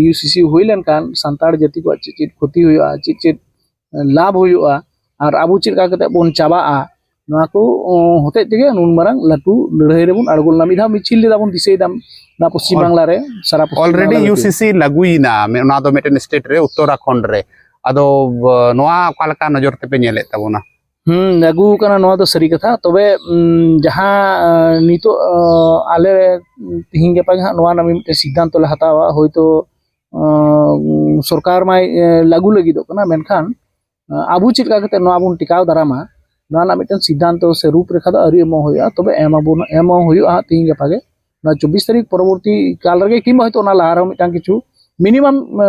ᱭᱩ ᱥᱤ ᱥᱤ ᱦᱩᱭ ᱞᱮᱱᱠᱷᱟᱱ ᱥᱟᱱᱛᱟᱲ ᱡᱟᱹᱛᱤ ᱠᱚᱣᱟᱜ ᱪᱮᱫ ᱪᱮᱫ ᱠᱷᱚᱛᱤ ᱦᱩᱭᱩᱜᱼᱟ, ᱪᱮᱫ ᱪᱮᱫ ᱞᱟᱵᱷ ᱦᱩᱭᱩᱜᱼᱟ, ᱟᱨ ᱟᱵᱚ ᱪᱮᱫ ᱞᱮᱠᱟ ᱠᱟᱛᱮ ᱵᱚᱱ ᱪᱟᱵᱟᱜᱼᱟ, ᱱᱚᱣᱟ ᱠᱚ, ᱚ, ᱦᱚᱛᱮᱡ ᱛᱮᱜᱮ ᱱᱩᱱ ᱢᱟᱨᱟᱝ ᱞᱟᱹᱴᱩ ᱞᱟᱹᱲᱦᱟᱹᱭ ᱨᱮᱵᱚᱱ ᱟᱬᱜᱚ ᱞᱮᱱᱟ᱾ ᱢᱤᱫ ᱫᱷᱟᱣ ᱢᱤᱪᱷᱤᱞ ᱞᱮᱫᱟ ᱵᱚᱱ, ᱫᱤᱥᱟᱹᱭ ᱫᱟᱢ, ᱱᱚᱣᱟ ᱯᱚᱥᱪᱤᱢ ᱚᱞ- ᱵᱟᱝᱞᱟ ᱨᱮ, ᱥᱟᱨᱟ ᱯᱚᱥᱪᱤᱢ ᱚᱞᱨᱮᱰᱤ ᱵᱟᱝᱞᱟ ᱞᱟᱹᱴᱩ᱾ ᱭᱩ ᱥᱤ ᱥᱤ ᱞᱟᱹᱜᱩᱭᱮᱱᱟ, ᱢᱮ- ᱚᱱᱟ ᱫᱚ ᱢᱤᱫᱴᱮᱱ ᱥᱴᱮᱴ ᱨᱮ, ᱩᱛᱛᱚᱨᱟᱠᱷᱚᱸᱰ ᱨᱮ᱾ ᱟᱫᱚ ᱵ- ᱱᱚᱣᱟ ᱚᱠᱟ ᱞᱮᱠᱟ ᱱᱚᱡᱚᱨ ᱛᱮᱯᱮ ᱧᱮᱞᱮᱫ ᱛᱟᱵᱚᱱᱟ? ᱦᱩᱸ, ᱟᱹᱜᱩ ᱠᱟᱱᱟ, ᱱᱚᱣᱟ ᱫᱚ ᱥᱟᱹᱨᱤ ᱠᱟᱛᱷᱟ᱾ ᱛᱚᱵᱮ, ᱩᱢ, ᱡᱟᱦᱟᱸ, ᱟᱸ, ᱱᱤᱛᱚᱜ, ᱟᱸ, ᱟᱞᱮ ᱛᱤᱦᱤᱧ ᱜᱟᱯᱟ ᱜᱮ ᱦᱟᱸᱜ ᱱᱚᱣᱟ ᱨᱮᱱᱟᱜ ᱢᱤᱫᱴᱮᱱ ᱥᱤᱫᱽᱫᱷᱟᱱᱛᱚ ᱞᱮ ᱦᱟᱛᱟᱣᱟ, ᱦᱳᱭᱛᱳ, ᱟᱸ, ᱥᱚᱨᱠᱟᱨ ᱢᱟᱭ, ᱮ, ᱞᱟᱹᱜᱩ ᱞᱟᱹᱜᱤᱫᱚᱜ ᱠᱟᱱᱟ, ᱢᱮᱱᱠᱷᱟᱱ, ᱟᱸ, ᱟᱵᱚ ᱪᱮᱫ ᱞᱮᱠᱟ ᱠᱟᱛᱮ ᱱᱚᱣᱟ ᱵᱚᱱ ᱴᱤᱠᱟᱣ ᱫᱟᱨᱟᱢᱟ, ᱱᱚᱣᱟ ᱨᱮᱱᱟᱜ ᱢᱤᱫᱴᱮᱱ ᱥᱤᱫᱽᱫᱷᱟᱱᱛᱚ ᱥᱮ ᱨᱩᱯ ᱨᱮᱠᱷᱟ ᱫᱚ ᱟᱹᱣᱨᱤ ᱮᱢᱚᱜ ᱦᱩᱭᱩᱜᱼᱟ᱾ ᱛᱚᱵᱮ ᱮᱢ ᱟᱵᱚᱱ, ᱮᱢᱚᱜ ᱦᱩᱭᱩᱜᱼᱟ ᱦᱟᱸᱜ ᱛᱤᱦᱤᱧ ᱜᱟᱯᱟ ᱜᱮ, ᱱᱚᱣᱟ ᱪᱚᱵᱵᱤᱥ ᱛᱟᱹᱨᱤᱠᱷ ᱯᱚᱨᱚᱵᱚᱨᱛᱤ ᱠᱟᱞ ᱨᱮᱜᱮ, ᱠᱤᱝᱵᱟ ᱦᱚᱭᱛᱳ ᱚᱱᱟ ᱞᱟᱦᱟ ᱨᱮᱦᱚᱸ ᱢᱤᱫᱴᱟᱝ ᱠᱤᱪᱷᱩ ᱢᱤᱱᱤᱢᱟᱢ, ᱮ,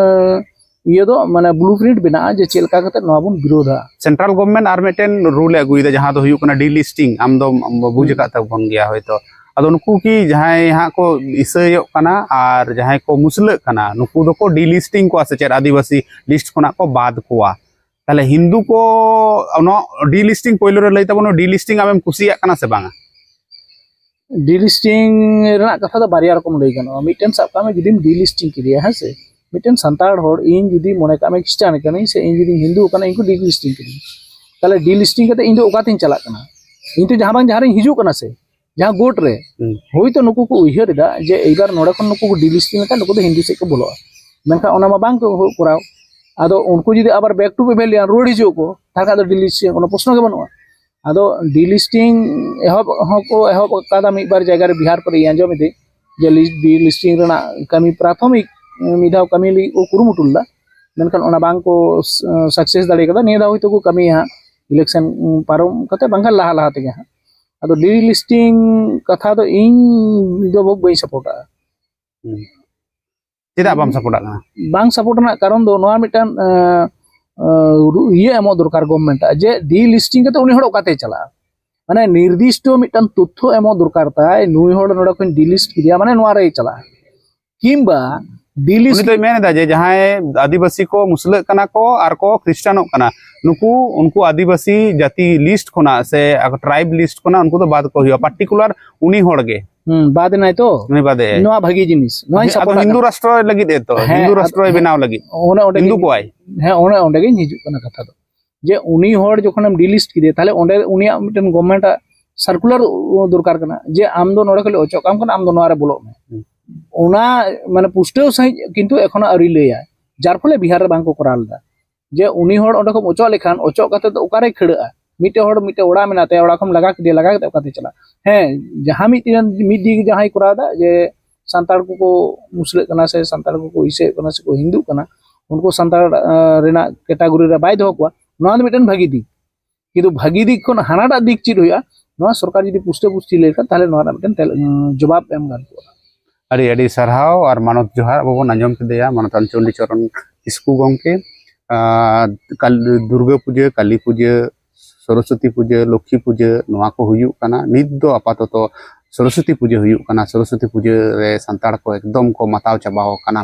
ᱤᱭᱟᱹ ᱫᱚ, ᱢᱟᱱᱮ, ᱵᱞᱩ ᱯᱨᱤᱱᱴ ᱵᱮᱱᱟᱜᱼᱟ ᱡᱮ ᱪᱮᱫ ᱞᱮᱠᱟ ᱠᱟᱛᱮ ᱱᱚᱣᱟ ᱵᱚᱱ ᱵᱤᱨᱳᱫᱷᱟ᱾ ᱥᱮᱱᱴᱨᱟᱞ ᱜᱚᱵᱷᱢᱮᱱᱴ ᱟᱨ ᱢᱤᱫᱴᱮᱱ ᱨᱩᱞ ᱮ ᱟᱹᱜᱩᱭᱮᱫᱟ, ᱡᱟᱦᱟᱸ ᱫᱚ ᱦᱩᱭᱩᱜ ᱠᱟᱱᱟ ᱰᱤ ᱞᱤᱥᱴᱤᱝ᱾ ᱟᱢ ᱫᱚᱢ ᱵᱩᱡᱽ ᱦᱩᱸ᱾ ᱟᱠᱟᱫ ᱛᱟᱵᱚᱱ ᱜᱮᱭᱟ ᱦᱚᱭᱛᱳ᱾ ᱟᱫᱚ ᱱᱩᱠᱩ ᱠᱤ ᱡᱟᱦᱟᱸᱭ ᱦᱟᱸᱜ ᱠᱚ ᱤᱥᱟᱹᱭᱚᱜ ᱠᱟᱱᱟ ᱟᱨ ᱡᱟᱦᱟᱸᱭ ᱠᱚ ᱢᱩᱥᱞᱟᱹᱜ ᱠᱟᱱᱟ, ᱱᱩᱠᱩ ᱫᱚᱠᱚ ᱰᱤ ᱞᱤᱥᱴᱤᱝ ᱠᱚᱣᱟ ᱥᱮ ᱪᱮᱫ, ᱟᱹᱫᱤᱵᱟᱹᱥᱤ ᱞᱤᱥᱴ ᱠᱷᱚᱱᱟᱜ ᱠᱚ ᱵᱟᱫ ᱠᱚᱣᱟ? ᱛᱟᱦᱞᱮ ᱦᱤᱱᱫᱩ ᱠᱚ ᱱᱚᱣᱟ ᱰᱤ ᱞᱤᱥᱴᱤᱝ, ᱯᱳᱭᱞᱳ ᱨᱮ ᱞᱟᱹᱭ ᱛᱟᱵᱚᱱ, ᱰᱤ ᱞᱤᱥᱴᱤᱝ ᱟᱢᱮᱢ ᱠᱩᱥᱤᱭᱟᱜ ᱠᱟᱱᱟ ᱥᱮ ᱵᱟᱝᱟ? ᱰᱤ ᱞᱤᱥᱴᱤᱝ ᱨᱮᱱᱟᱜ ᱠᱟᱛᱷᱟ ᱫᱚ ᱵᱟᱨᱭᱟ ᱨᱚᱠᱚᱢ ᱞᱟᱹᱭ ᱜᱟᱱᱚᱜᱼᱟ᱾ ᱢᱤᱫᱴᱮᱱ ᱥᱟᱵ ᱠᱟᱜ ᱢᱮ, ᱡᱩᱫᱤᱢ ᱰᱤ ᱞᱤᱥᱴᱤᱝ ᱠᱮᱫᱮᱭᱟ, ᱦᱮᱸ ᱥᱮ, ᱢᱤᱫᱴᱮᱱ ᱥᱟᱱᱛᱟᱲ ᱦᱚᱲ, ᱤᱧ ᱡᱩᱫᱤ ᱢᱚᱱᱮ ᱠᱟᱜ ᱢᱮ ᱠᱷᱨᱤᱥᱴᱟᱱ ᱠᱟᱹᱱᱟᱹᱧ ᱥᱮ ᱤᱧ ᱡᱩᱫᱤᱧ ᱦᱤᱱᱫᱩ ᱠᱟᱱᱟ, ᱤᱧ ᱠᱚ ᱰᱤ ᱞᱤᱥᱴᱤᱝ ᱠᱤᱫᱤᱧᱟ, ᱛᱟᱦᱞᱮ ᱰᱤ ᱞᱤᱥᱴᱤᱝ ᱠᱟᱛᱮ ᱤᱧ ᱫᱚ ᱚᱠᱟᱛᱤᱧ ᱪᱟᱞᱟᱜ ᱠᱟᱱᱟ? ᱤᱧ ᱛᱚ ᱡᱟᱦᱟᱸ ᱵᱟᱝ ᱡᱟᱦᱟᱸ ᱨᱤᱧ ᱦᱤᱡᱩᱜ ᱠᱟᱱᱟ ᱥᱮ, ᱡᱟᱦᱟᱸ ᱜᱳᱴ ᱨᱮ, ᱦᱩᱸ᱾ ᱦᱳᱭᱛᱳ ᱱᱩᱠᱩ ᱠᱚ ᱩᱭᱦᱟᱹᱨ ᱮᱫᱟ ᱡᱮ ᱮᱭᱵᱟᱨ ᱱᱚᱰᱮ ᱠᱷᱚᱱ ᱱᱩᱠᱩ ᱠᱚ ᱰᱤ ᱞᱤᱥᱴᱤᱝ ᱞᱮᱠᱷᱟᱱ ᱱᱩᱠᱩ ᱫᱚ ᱦᱤᱱᱫᱩ ᱥᱮᱫ ᱠᱚ ᱵᱚᱞᱚᱜᱼᱟ᱾ ᱢᱮᱱᱠᱷᱟᱱ ᱚᱱᱟ ᱢᱟ ᱵᱟᱝ ᱠᱚ ᱠᱚᱨᱟᱣ᱾ ᱟᱫᱚ ᱩᱱᱠᱩ ᱡᱩᱫᱤ ᱟᱵᱟᱨ back to pavilion ᱨᱩᱣᱟᱹᱲ ᱦᱤᱡᱩᱜ ᱟᱠᱚ, ᱛᱟᱦᱚᱞᱮ ᱠᱷᱟᱱ ᱫᱚ delisting ᱠᱳᱱᱳ ᱯᱨᱚᱥᱱᱚ ᱜᱮ ᱵᱟᱹᱱᱩᱜᱼᱟ᱾ ᱟᱫᱚ delisting ᱮᱦᱚᱵ ᱦᱚᱸᱠᱚ ᱮᱦᱚᱵ ᱟᱠᱟᱫᱟ ᱢᱤᱫ ᱵᱟᱨ ᱡᱟᱭᱜᱟ ᱨᱮ, ᱵᱤᱦᱟᱨ ᱠᱚᱨᱮ ᱤᱧ ᱟᱸᱡᱚᱢ ᱮᱫᱟᱹᱧ ᱡᱮ ᱞᱤ-, delisting ᱨᱮᱱᱟᱜ ᱠᱟᱹᱢᱤ ᱯᱨᱟᱛᱷᱚᱢᱤᱠ ᱢᱤᱫ ᱫᱷᱟᱣ ᱠᱟᱹᱢᱤ ᱞᱟᱹᱜᱤᱫ ᱠᱚ ᱠᱩᱨᱩᱢᱩᱴᱩ ᱞᱮᱫᱟ, ᱢᱮᱱᱠᱷᱟᱱ ᱚᱱᱟ ᱵᱟᱝ ᱠᱚ ᱥ-, success ᱫᱟᱲᱮ ᱠᱟᱫᱟ᱾ ᱱᱤᱭᱟᱹ ᱫᱷᱟᱣ ᱦᱚᱭᱛᱳ ᱠᱚ ᱠᱟᱹᱢᱤᱭᱟ ᱦᱟᱸᱜ election ᱯᱟᱨᱚᱢ ᱠᱟᱛᱮ, ᱵᱟᱝᱠᱷᱟᱱ ᱞᱟᱦᱟ ᱞᱟᱦᱟ ᱛᱮᱜᱮ ᱦᱟᱸᱜ᱾ ᱟᱫᱚ delisting ᱠᱟᱛᱷᱟ ᱫᱚ ᱤᱧ ᱫᱚ ᱵᱟᱹᱧ ᱥᱟᱯᱳᱨᱴᱟᱜᱼᱟ᱾ ᱦᱩᱸ᱾ ᱪᱮᱫᱟᱜ ᱵᱟᱢ ᱥᱟᱯᱳᱨᱴᱟᱜ ᱠᱟᱱᱟ? ᱵᱟᱝ ᱥᱟᱯᱳᱨᱴ ᱨᱮᱱᱟᱜ ᱠᱟᱨᱚᱱ ᱫᱚ ᱱᱚᱣᱟ ᱢᱤᱫᱴᱟᱝ, ᱟᱸ, ᱟᱸ, ᱨᱩ-, ᱤᱭᱟᱹ ᱮᱢᱚᱜ ᱫᱚᱨᱠᱟᱨ ᱜᱚᱵᱷᱢᱮᱱᱴ ᱟᱜ, ᱡᱮ delisting ᱠᱟᱛᱮ ᱩᱱᱤ ᱦᱚᱲ ᱚᱠᱟᱛᱮᱭ ᱪᱟᱞᱟᱜᱼᱟ? ᱢᱟᱱᱮ ᱱᱤᱨᱫᱤᱥᱴᱚ ᱢᱤᱫᱴᱟᱝ ᱛᱚᱛᱛᱷᱚ ᱮᱢᱚᱜ ᱫᱚᱨᱠᱟᱨ ᱛᱟᱭ, ᱱᱩᱭ ᱦᱚᱲ ᱱᱚᱰᱮ ᱠᱷᱚᱱ delist ᱠᱮᱫᱮᱭᱟ, ᱢᱟᱱᱮ ᱱᱚᱣᱟ ᱨᱮᱭ ᱪᱟᱞᱟᱜᱼᱟ᱾ ᱠᱤᱝᱵᱟ delist ᱩᱱᱤ ᱫᱚᱭ ᱢᱮᱱ ᱮᱫᱟ ᱡᱮ ᱡᱟᱦᱟᱸᱭ ᱟᱹᱫᱤᱵᱟᱹᱥᱤ ᱠᱚ ᱢᱩᱥᱞᱟᱹᱜ ᱠᱟᱱᱟ ᱠᱚ ᱟᱨ ᱠᱚ ᱠᱷᱨᱤᱥᱴᱟᱱᱚᱜ ᱠᱟᱱᱟ, ᱱᱩᱠᱩ, ᱩᱱᱠᱩ ᱟᱹᱫᱤᱵᱟᱹᱥᱤ ᱡᱟᱹᱛᱤ ᱞᱤᱥᱴ ᱠᱷᱚᱱᱟᱜ ᱥᱮ tribe list ᱠᱷᱚᱱᱟᱜ ᱩᱱᱠᱩ ᱫᱚ ᱵᱟᱫ ᱠᱚ ᱦᱩᱭᱩᱜᱼᱟ, particular ᱩᱱᱤ ᱦᱚᱲ ᱜᱮ᱾ ᱦᱩᱸ, ᱵᱟᱫ ᱮᱱᱟᱭ ᱛᱚ᱾ ᱩᱱᱤ ᱵᱟᱫᱮ ᱟᱭ᱾ ᱱᱚᱣᱟ ᱵᱷᱟᱹᱜᱤ ᱡᱤᱱᱤᱥ, ᱱᱚᱣᱟᱧ ᱟᱫᱚ ᱥᱟᱯᱳᱨᱴ ᱦᱤᱱᱫᱩ ᱨᱟᱥᱴᱨᱚ ᱞᱟᱹᱜᱤᱫ ᱮ ᱛᱚ, ᱦᱮᱸ, ᱦᱤᱱᱫᱩ ᱟᱫᱚ ᱨᱟᱥᱴᱨᱚᱭ ᱵᱮᱱᱟᱣ ᱞᱟᱹᱜᱤᱫ᱾ ᱚᱱᱮ ᱚᱸᱰᱮ ᱦᱤᱱᱫᱩ ᱜᱮ- ᱠᱚᱣᱟᱭ᱾ ᱦᱮᱸ, ᱚᱱᱮ ᱚᱸᱰᱮ ᱜᱤᱧ ᱦᱤᱡᱩᱜ ᱠᱟᱱᱟ ᱠᱟᱛᱷᱟ ᱫᱚ, ᱡᱮ ᱩᱱᱤ ᱦᱚᱲ ᱡᱚᱠᱷᱚᱱᱮᱢ delist ᱠᱮᱫᱮᱭᱟ, ᱛᱟᱦᱞᱮ ᱚᱸᱰᱮ ᱩᱱᱤᱭᱟᱜ ᱢᱤᱫᱴᱮᱱ ᱜᱚᱵᱷᱢᱮᱱᱴ ᱟᱜ ᱥᱟᱨᱠᱩᱞᱟᱨ ᱫᱚᱨᱠᱟᱨ ᱠᱟᱱᱟ, ᱡᱮ ᱟᱢ ᱫᱚ ᱱᱚᱰᱮ ᱠᱷᱚᱱ ᱞᱮ ᱚᱪᱚᱜ ᱠᱟᱢ ᱠᱟᱱᱟ, ᱟᱢ ᱫᱚ ᱱᱚᱣᱟ ᱨᱮ ᱵᱚᱞᱚᱜ ᱢᱮ᱾ ᱦᱩᱸ᱾ ᱚᱱᱟ ᱢᱟᱱᱮ ᱯᱩᱥᱴᱟᱹᱣ ᱥᱟᱺᱦᱤᱡ ᱠᱤᱱᱛᱩ ᱮᱠᱷᱚᱱᱳ ᱟᱹᱣᱨᱤ ᱞᱟᱹᱭᱟ, ᱡᱟᱨ ᱯᱷᱚᱞᱮ ᱵᱤᱦᱟᱨ ᱨᱮ ᱵᱟᱝ ᱠᱚ ᱠᱚᱨᱟᱣ ᱞᱮᱫᱟ᱾ ᱡᱮ ᱩᱱᱤ ᱦᱚᱲ ᱚᱸᱰᱮ ᱠᱷᱚᱱ ᱚᱪᱚᱜ ᱞᱮᱠᱷᱟᱱ, ᱚᱪᱚᱜ ᱠᱟᱛᱮ ᱫᱚ ᱚᱠᱟᱨᱮᱭ ᱠᱷᱟᱹᱲᱟᱹᱜᱼᱟ? ᱢᱤᱫᱴᱮᱱ ᱦᱚᱲ, ᱢᱤᱫᱴᱮᱱ ᱚᱲᱟᱜ ᱢᱮᱱᱟᱜ ᱛᱟᱭᱟ, ᱚᱲᱟᱜ ᱠᱷᱚᱱ ᱞᱟᱜᱟ ᱠᱮᱫᱮᱭᱟ, ᱞᱟᱜᱟ ᱠᱟᱛᱮ ᱚᱠᱟᱛᱮ ᱪᱟᱞᱟᱜᱼᱟ? ᱦᱮᱸ, ᱡᱟᱦᱟᱸ ᱢᱤᱫ ᱫᱤᱱ, ᱢᱤᱫ ᱫᱤᱱ ᱡᱟᱦᱟᱸᱭ ᱠᱚᱨᱟᱣ ᱮᱫᱟ, ᱡᱮ ᱥᱟᱱᱛᱟᱲ ᱠᱚᱠᱚ ᱢᱩᱥᱞᱟᱹᱜ ᱠᱟᱱᱟ ᱥᱮ ᱥᱟᱱᱛᱟᱲ ᱠᱚᱠᱚ ᱤᱥᱟᱹᱭᱮᱫ ᱠᱟᱱᱟ ᱥᱮᱠᱚ ᱦᱤᱱᱫᱩᱜ ᱠᱟᱱᱟ, ᱩᱱᱠᱩ ᱥᱟᱱᱛᱟᱲ, ᱟᱸ, ᱨᱮᱱᱟᱜ ᱠᱮᱴᱟᱜᱚᱨᱤ ᱨᱮ ᱵᱟᱭ ᱫᱚᱦᱚ ᱠᱚᱣᱟ, ᱱᱚᱣᱟ ᱫᱚ ᱢᱤᱫᱴᱮᱱ ᱵᱷᱟᱹᱜᱤ ᱫᱤᱠ᱾ ᱠᱤᱱᱛᱩ ᱵᱷᱟᱹᱜᱤ ᱫᱤᱠ ᱠᱷᱚᱱ ᱦᱟᱱᱟᱴᱟᱜ ᱫᱤᱠ ᱪᱮᱫ ᱦᱩᱭᱩᱜᱼᱟ, ᱱᱚᱣᱟ ᱥᱚᱨᱠᱟᱨ ᱡᱩᱫᱤ ᱯᱩᱥᱴᱟᱹ ᱯᱩᱥᱴᱤ ᱞᱟᱹᱭ ᱞᱮᱠᱷᱟᱱ, ᱛᱟᱦᱞᱮ ᱱᱚᱣᱟ ᱨᱮᱱᱟᱜ ᱢᱤᱫᱴᱮᱱ ᱛᱮᱞ-, ᱩᱸ, ᱡᱚᱵᱟᱵ ᱮᱢ ᱜᱟᱱ ᱠᱚᱜᱼᱟ᱾ ᱟᱹᱰᱤ ᱟᱹᱰᱤ ᱥᱟᱨᱦᱟᱣ ᱟᱨ ᱢᱟᱱᱚᱛ ᱡᱚᱦᱟᱨ᱾ ᱟᱵᱚ ᱵᱚᱱ ᱟᱸᱡᱚᱢ ᱠᱮᱫᱮᱭᱟ ᱢᱟᱱᱚᱛᱟᱱ ᱪᱚᱱᱰᱤᱪᱚᱨᱚᱱ ᱠᱤᱥᱠᱩ ᱜᱚᱢᱠᱮ᱾ ᱟᱨ ᱠᱟᱞ-, ᱫᱩᱨᱜᱟᱹ ᱯᱩᱡᱟᱹ, ᱠᱟᱹᱞᱤ ᱯᱩᱡᱟᱹ, ᱥᱚᱨᱚᱥᱚᱛᱤ ᱯᱩᱡᱟᱹ, ᱞᱚᱠᱠᱷᱤ ᱯᱩᱡᱟᱹ, ᱱᱚᱣᱟ ᱠᱚ ᱦᱩᱭᱩᱜ ᱠᱟᱱᱟ᱾ ᱱᱤᱛ ᱫᱚ ᱟᱯᱟᱛᱚᱛᱚ ᱥᱚᱨᱚᱥᱚᱛᱤ ᱯᱩᱡᱟᱹ ᱦᱩᱭᱩᱜ ᱠᱟᱱᱟ᱾ ᱥᱚᱨᱚᱥᱚᱛᱤ ᱯᱩᱡᱟᱹ ᱨᱮ ᱥᱟᱱᱛᱟᱲ ᱠᱚ ᱮᱠᱫᱚᱢ ᱠᱚ ᱢᱟᱛᱟᱣ ᱪᱟᱵᱟᱣ ᱟᱠᱟᱱᱟ᱾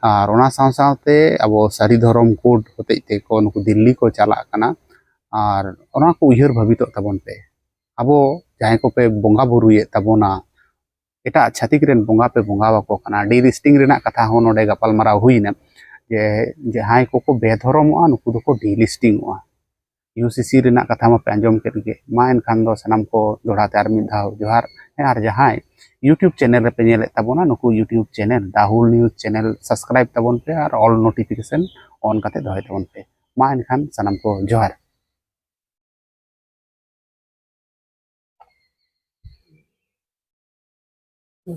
ᱟᱨ ᱚᱱᱟ ᱥᱟᱶ ᱥᱟᱶᱛᱮ ᱟᱵᱚ ᱥᱟᱹᱨᱤ ᱫᱷᱚᱨᱚᱢ ᱠᱳᱰ ᱦᱚᱛᱮᱡ ᱛᱮᱠᱚ ᱱᱩᱠᱩ ᱫᱤᱞᱞᱤ ᱠᱚ ᱪᱟᱞᱟᱜ ᱠᱟᱱᱟ᱾ ᱟᱨ ᱚᱱᱟ ᱠᱚ ᱩᱭᱦᱟᱹᱨ ᱵᱷᱟᱵᱤᱛᱚᱜ ᱛᱟᱵᱚᱱ ᱯᱮ᱾ ᱟᱵᱚ ᱡᱟᱦᱟᱸᱭ ᱠᱚᱯᱮ ᱵᱚᱸᱜᱟ ᱵᱩᱨᱩᱭᱮᱫ ᱛᱟᱵᱚᱱᱟ, ᱮᱴᱟᱜ ᱪᱷᱟᱹᱛᱤᱠ ᱨᱮᱱ ᱵᱚᱸᱜᱟ ᱯᱮ ᱵᱚᱸᱜᱟ ᱟᱠᱚ ᱠᱟᱱᱟ᱾ ᱰᱤᱞᱤᱥᱴᱤᱝ ᱨᱮᱱᱟᱜ ᱠᱟᱛᱷᱟ ᱦᱚᱸ ᱱᱚᱰᱮ ᱜᱟᱯᱟᱞᱢᱟᱨᱟᱣ ᱦᱩᱭᱱᱟ, ᱡᱮ ᱡᱟᱦᱟᱸᱭ ᱠᱚᱠᱚ ᱵᱮᱫᱷᱚᱨᱚᱢᱚᱜᱼᱟ, ᱱᱩᱠᱩ ᱫᱚᱠᱚ ᱰᱤᱞᱤᱥᱴᱤᱝᱚᱜᱼᱟ᱾ ᱤᱭᱩ ᱥᱤ ᱥᱤ ᱨᱮᱱᱟᱜ ᱠᱟᱛᱷᱟ ᱢᱟᱯᱮ ᱟᱸᱡᱚᱢ ᱠᱮᱫ ᱜᱮ᱾ ᱢᱟ ᱮᱱᱠᱷᱟᱱ ᱫᱚ ᱥᱟᱱᱟᱢ ᱠᱚ ᱫᱚᱦᱲᱟ ᱛᱮ ᱟᱨ ᱢᱤᱫ ᱫᱷᱟᱣ ᱡᱚᱦᱟᱨ᱾ ᱦᱮᱸ, ᱟᱨ ᱡᱟᱦᱟᱸᱭ YouTube ᱪᱮᱱᱮᱞ ᱨᱮᱯᱮ ᱧᱮᱞᱮᱫ ᱛᱟᱵᱚᱱᱟ, ᱱᱩᱠᱩ YouTube ᱪᱮᱱᱮᱞ ᱫᱟ ᱦᱩᱞ ᱱᱤᱭᱩᱡᱽ ᱪᱮᱱᱮᱞ ᱥᱟᱵᱥᱠᱨᱟᱭᱤᱵ ᱛᱟᱵᱚᱱ ᱯᱮ ᱟᱨ ᱚᱞ ᱱᱳᱴᱤᱯᱷᱤᱠᱮᱥᱚᱱ ᱚᱱ ᱠᱟᱛᱮ ᱫᱚᱦᱚᱭ ᱛᱟᱵᱚᱱ ᱯᱮ᱾ ᱢᱟ ᱮᱱᱠᱷᱟᱱ ᱥᱟᱱᱟᱢ ᱠᱚ ᱡᱚᱦᱟᱨ᱾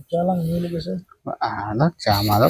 ᱪᱟ ᱞᱟᱝ ᱧᱩ ᱞᱮᱜᱮ ᱥᱮ? ᱟᱫᱚ ᱪᱟ ᱢᱟ ᱫᱚ